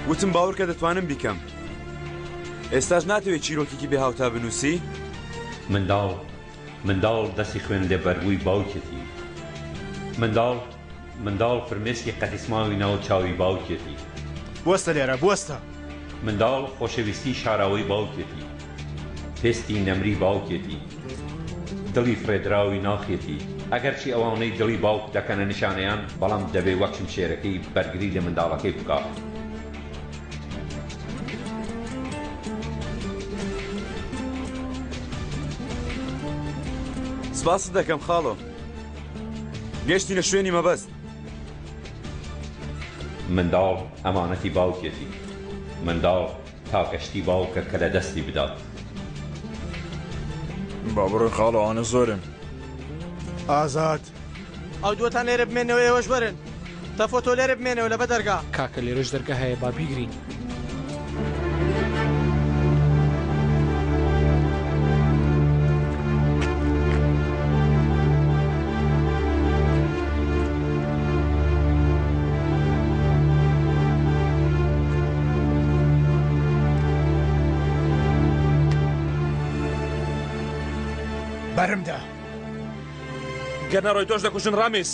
وتم باوەڕکە دەتوانم بیکەم ئێستاش ناتەوێت چیرۆکێکی بێ هاوتا بنووسی؟ منداڵ منداڵ دەستی خوێن لێ بەربووی باوکیەتی منداڵ منداڵ فرمێسکی قەتیسماوی ناو چاوی باوکیەتی. بوەستە لێرە بوەستە. منداڵ خۆشەویستی شاراوەی باوکیەتی پێستی نەمری باوکیەتی دڵی فڕێدراوی ناخیەتی ئەگەرچی ئەوانەی دڵی باوک دەکەنە نیشانەیان بەڵام دەبێ وەک شمشێرەکەی بەرگری لە منداڵەکەی بکا. سپاست دەکەم خاڵۆ. گەشتینە شوێنی مەبەست. منداڵ ئەمانەتی باوکیەتی. منداڵ تاکە شتی باوکە کە لە دەستی بدات. با بڕۆین خاڵۆ ئەوانە زۆرن. ئازاد. ئەو دووەتان لێرە بمێنەوە ئێوەش وەرن. تەفۆ تۆ لێرە بمێنەوە لەبە دەرگا. کاکە لێرەش دەرگا هەیە با بیگرین. بەرمدە. گەر نەڕۆی تۆش دەکوژن ڕامیس.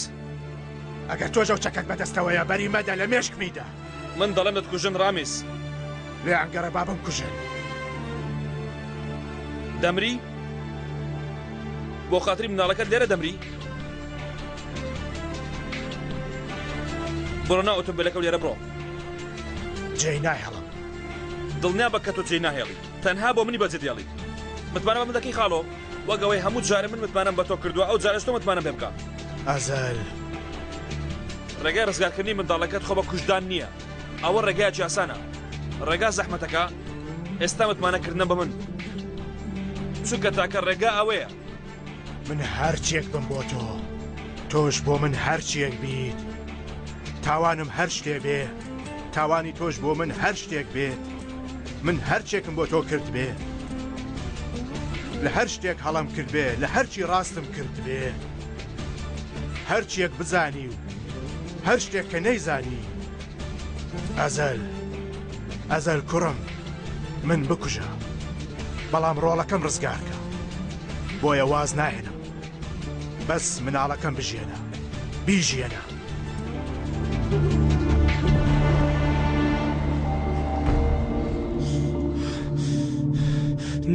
ئەگەر تۆش ئەو چەکەت بەدەستەوەیە بەری مەدە لە مێشکمیدا. من دەڵێم دەتکوژن ڕامیس. لێیان گەڕێ با بمکوژن. دەمری؟ بۆ خاتری مناڵەکەت لێرە دەمری؟ بڕۆ ناو ئۆتۆمبیلەکە و لێرە بڕۆ. جێی ناهێڵم. دڵنیا بە کە تۆ جێی ناهێڵی. تەنها بۆ منی بەجێ دێڵیت. متمانە بە من دەکەی خاڵۆ؟ وەک ئەوەی هەموو جارێ من متمانەم بە تۆ کردووە ئەو جارەش تۆ متمانەم پێ بکە. ئەزەل. ڕێگای ڕزگارکردنی منداڵەکەت خۆ بە کوشتدان نییە. ئەوە ڕێگایەکی ئاسانە. ڕێگا زەحمەتەکە ئێستا متمانە کردنە بە من. چونکە تاکە ڕێگا ئەوەیە. من هەرچیەک بم بۆ تۆ، تۆش بۆ من هەرچیەک بیت. تاوانم هەر شتێ بێ، تاوانی تۆش بۆ من هەر شتێک بێت. من هەرچێکم بۆ تۆ کردبێ، لە هەر شتێک هەڵەم کردبێ، لە هەرچی ڕاستم کردبێ، هەرچیەک بزانی و هەر شتێک کە نەیزانی، ئەزەل، ئەزەل کوڕم، من بکوژە، بەڵام ڕۆڵەکەم ڕزگارکە. بۆیە واز ناهێنم. بەس مناڵەکەم بژیێنە، بیژیێنە.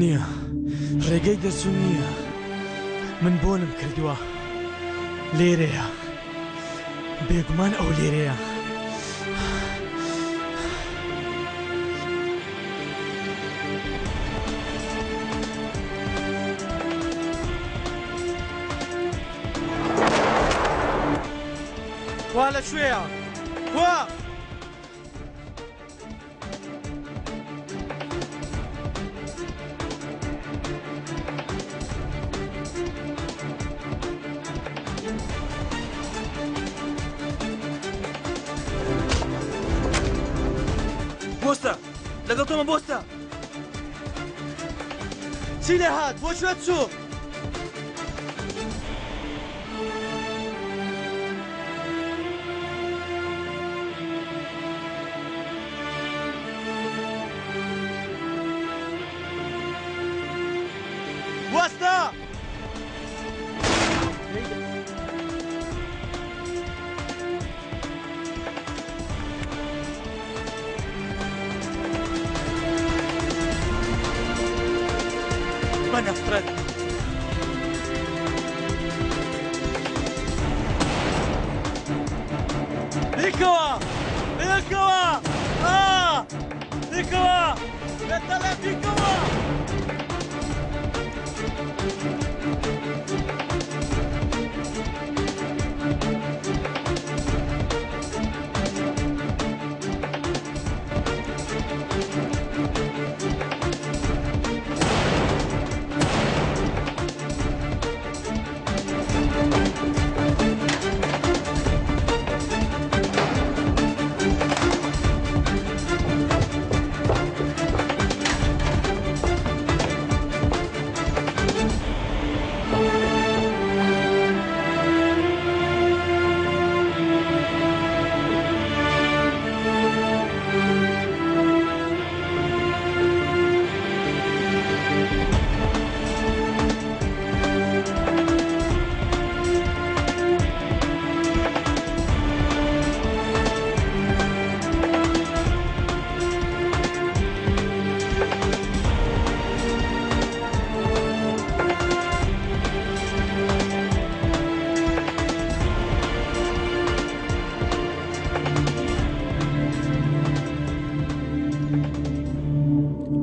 نییە، ڕێگەی دەرچوون نییە. من بۆنم کردووە. لێرەیە. بێگومان ئەو لێرەیە. کوا لە کوێیە؟ کوا؟ بۆستە لەگەڵ تۆمە بۆستە چی لێ هات بۆ کوێ چوو؟ وەستە! بە نەفرەت! بیکەوە! بیکەوە! ئا! بیکەوە! پێت دەڵێم بیکەوە!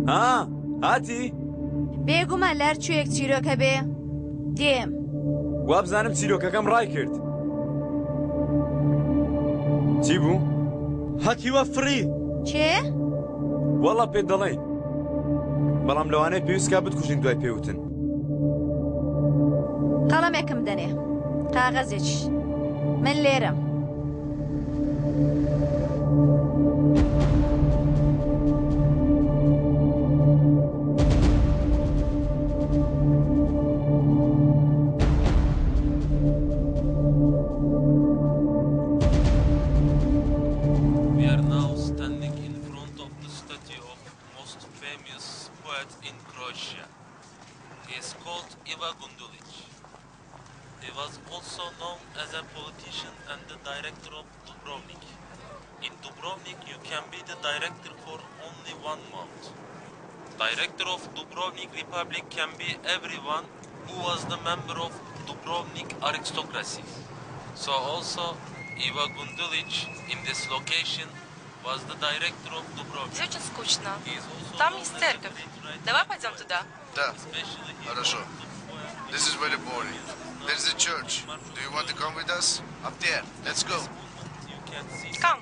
ها هاتی؟ بێگومان لە هەر کوێیەک چیرۆک هەبێ دێم. وابزانم چیرۆکەکەم ڕای کرد. چی بوو؟ هەتیوە فڕی. کێ؟ وەڵا پێت دەڵێین. بەڵام لەوانەیە پێویست کا بتکوژین دوای پێوتن. قەڵەمێکم دەنێ. کاغەزێکیش. من لێرەم. We are now standing in front of the statue of most famous poet in Croatia. He is called Iva Gundulić. He was also known as a politician and the director of Dubrovnik. In Dubrovnik you can be the director for only one month. Director of Dubrovnik Republic can be everyone who was the member of Dubrovnik aristocracy. So also Iva Gundulić in this location was the director of Dubrovnik. Здесь очень скучно. Там есть церковь. Давай пойдем туда. Да, хорошо. This is very boring. There's a church. Do you want to come with us? Up there. Let's go. Come.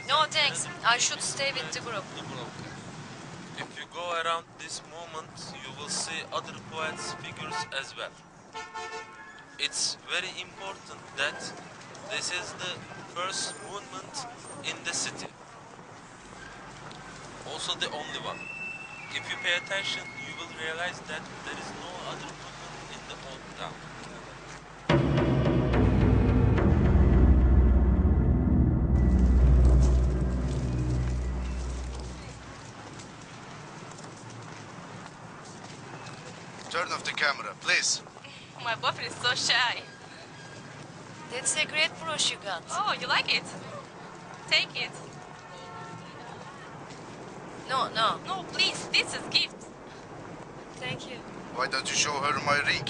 No, thanks. I should stay with the group. If you go around this moment, you will see other poets' figures as well. It's very important that this is the first monument in the city. Also the only one. If you pay attention, you will realize that there is no other monument in the old town. Turn off the camera, please. My boyfriend is so shy. That's a great brush you got. Oh, you like it? Take it. No, no. No, please, this is gift. Thank you. Why don't you show her my ring?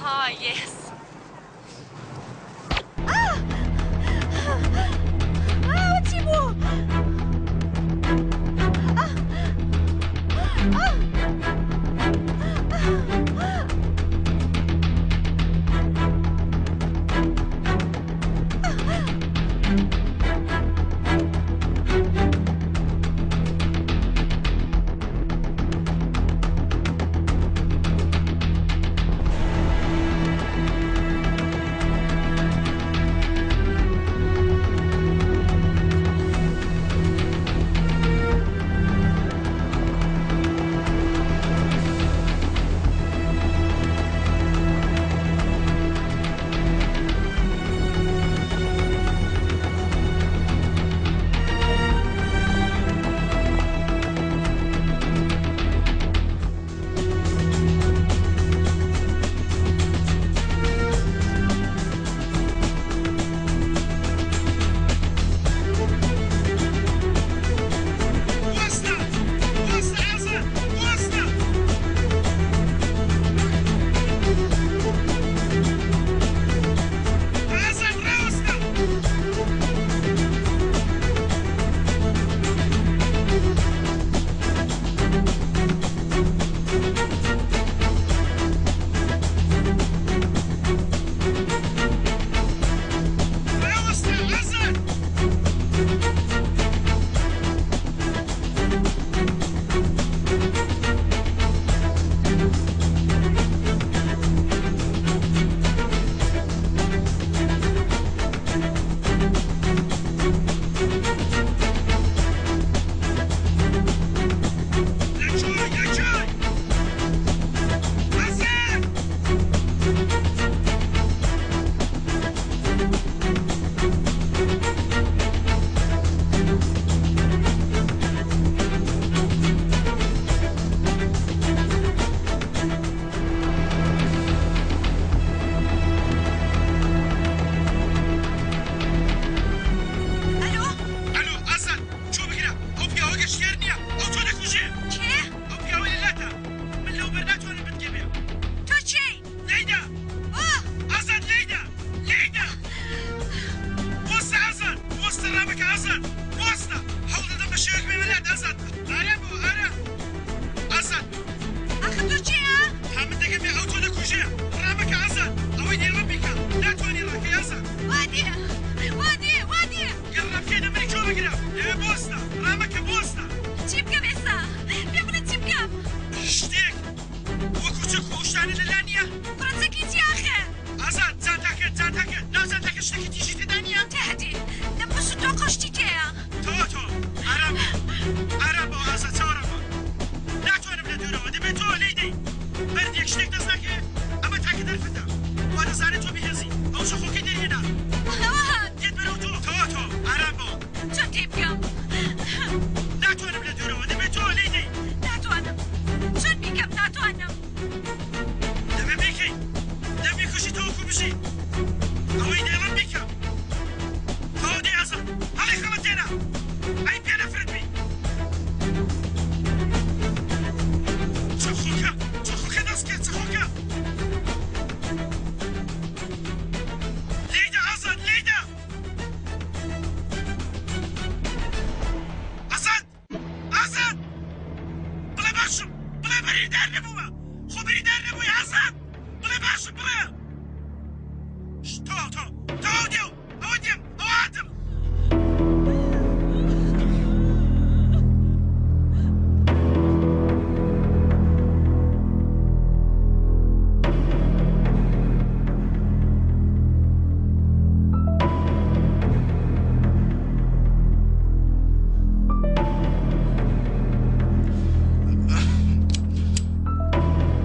Ah, yes. Ah, چی بوو؟ وەستە! وەستە ئازاد! وەستە! ئازاد ڕاوەستە! ڕاوەستە ئازاد! لەکوێی؟ لەکوێی؟ ئازاد! ئەلۆ؟ ئەلۆ ئازاد چۆ بگرە ئەو پیاوە گەشتیار نییە ئەو تۆ دەکوژێ. کێ؟ ئەو پیاوەی لە لاتە من لەوبەر ناتوانم بتگەمێ. تۆ کێی؟ لێیدا ئۆ! ئازاد لێیدا لێیدا بوەستە ئازاد بوەستە ڕامەکە ئازاد بوەستە هەوڵ دەدەم بە شێوەیەک بێمە لات ئازاد ئارام بەوە ئارام ئازاد ئاخر تۆ کێی ها؟ تا من دەگەمێ ئەو تۆ دەکوژێ ڕامەکە ئازاد ئەوەی دەیڵێم بیکە ناتوانی ڕاکەی ئازاد. وا دێ وا دێ وا دێ. گەر ڕابکەی دەمری چۆ بگرە لەوێ بوەستە ڕامەکە بوەستە. ئارام بەوە ئازاد چاوەڕێم بە. ناتوانم لە دوورەوە دەبێت تۆ لێی دەی. بەردێک شتێک دەست ناکەوێ ئەمە تاکە دەرفەتە. وا دەزانێت تۆ بەهێزی. ئەو چەقۆکەی دەرهێنا. ئەوە هات. دێت بەرەو تۆ. تەواو تەواو ئارام بەوە. چۆن تێی بگەم؟ ناتوانم لە دوورەوە دەبێت تۆ لێی دەی. ناتوانم. چۆن بیکەم ناتوانم. دەبێ بیکەی. دەبێ بیکوژی تاوەکو بژی. ئەوەی دەیڵێم بیکە. تەواو دەی ئازاد. هەڵی خەڵەتێنە. ئەی پێ نەفرەت بی. چەقۆکە چەقۆکە دەست کە چەقۆکە. لێیدە ئازاد لێیدە. ئازاد ئازاد بڵێ باشم بڵێ بریندار نەبوومە خۆ بریندار نەبووی ئازاد بڵێ باشم بڵێ تەواو تەواو تەواو دێو ئەوە دێم ئەوە هاتم.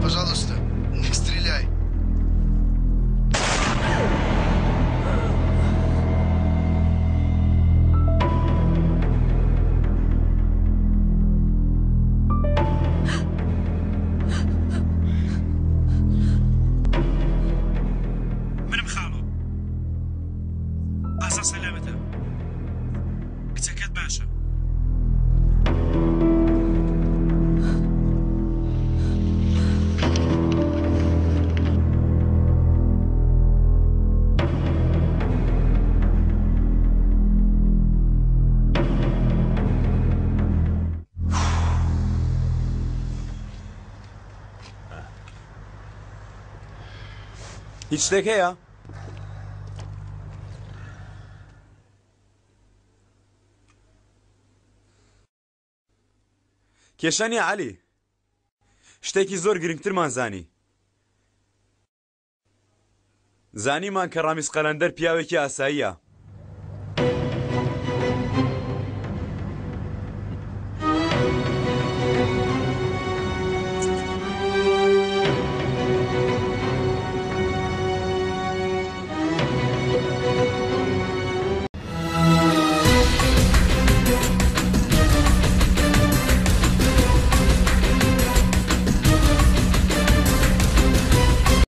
Пожалуйста, не стреляй. منم خاڵۆ ئازا سەلامەتە کچەکەت باشە. هیچ شتێک هەیە؟ کێشە نییە عەلی. شتێکی زۆر گرنگترمان زانی. زانیمان کە ڕامیز قەلەندەر پیاوێکی ئاساییە.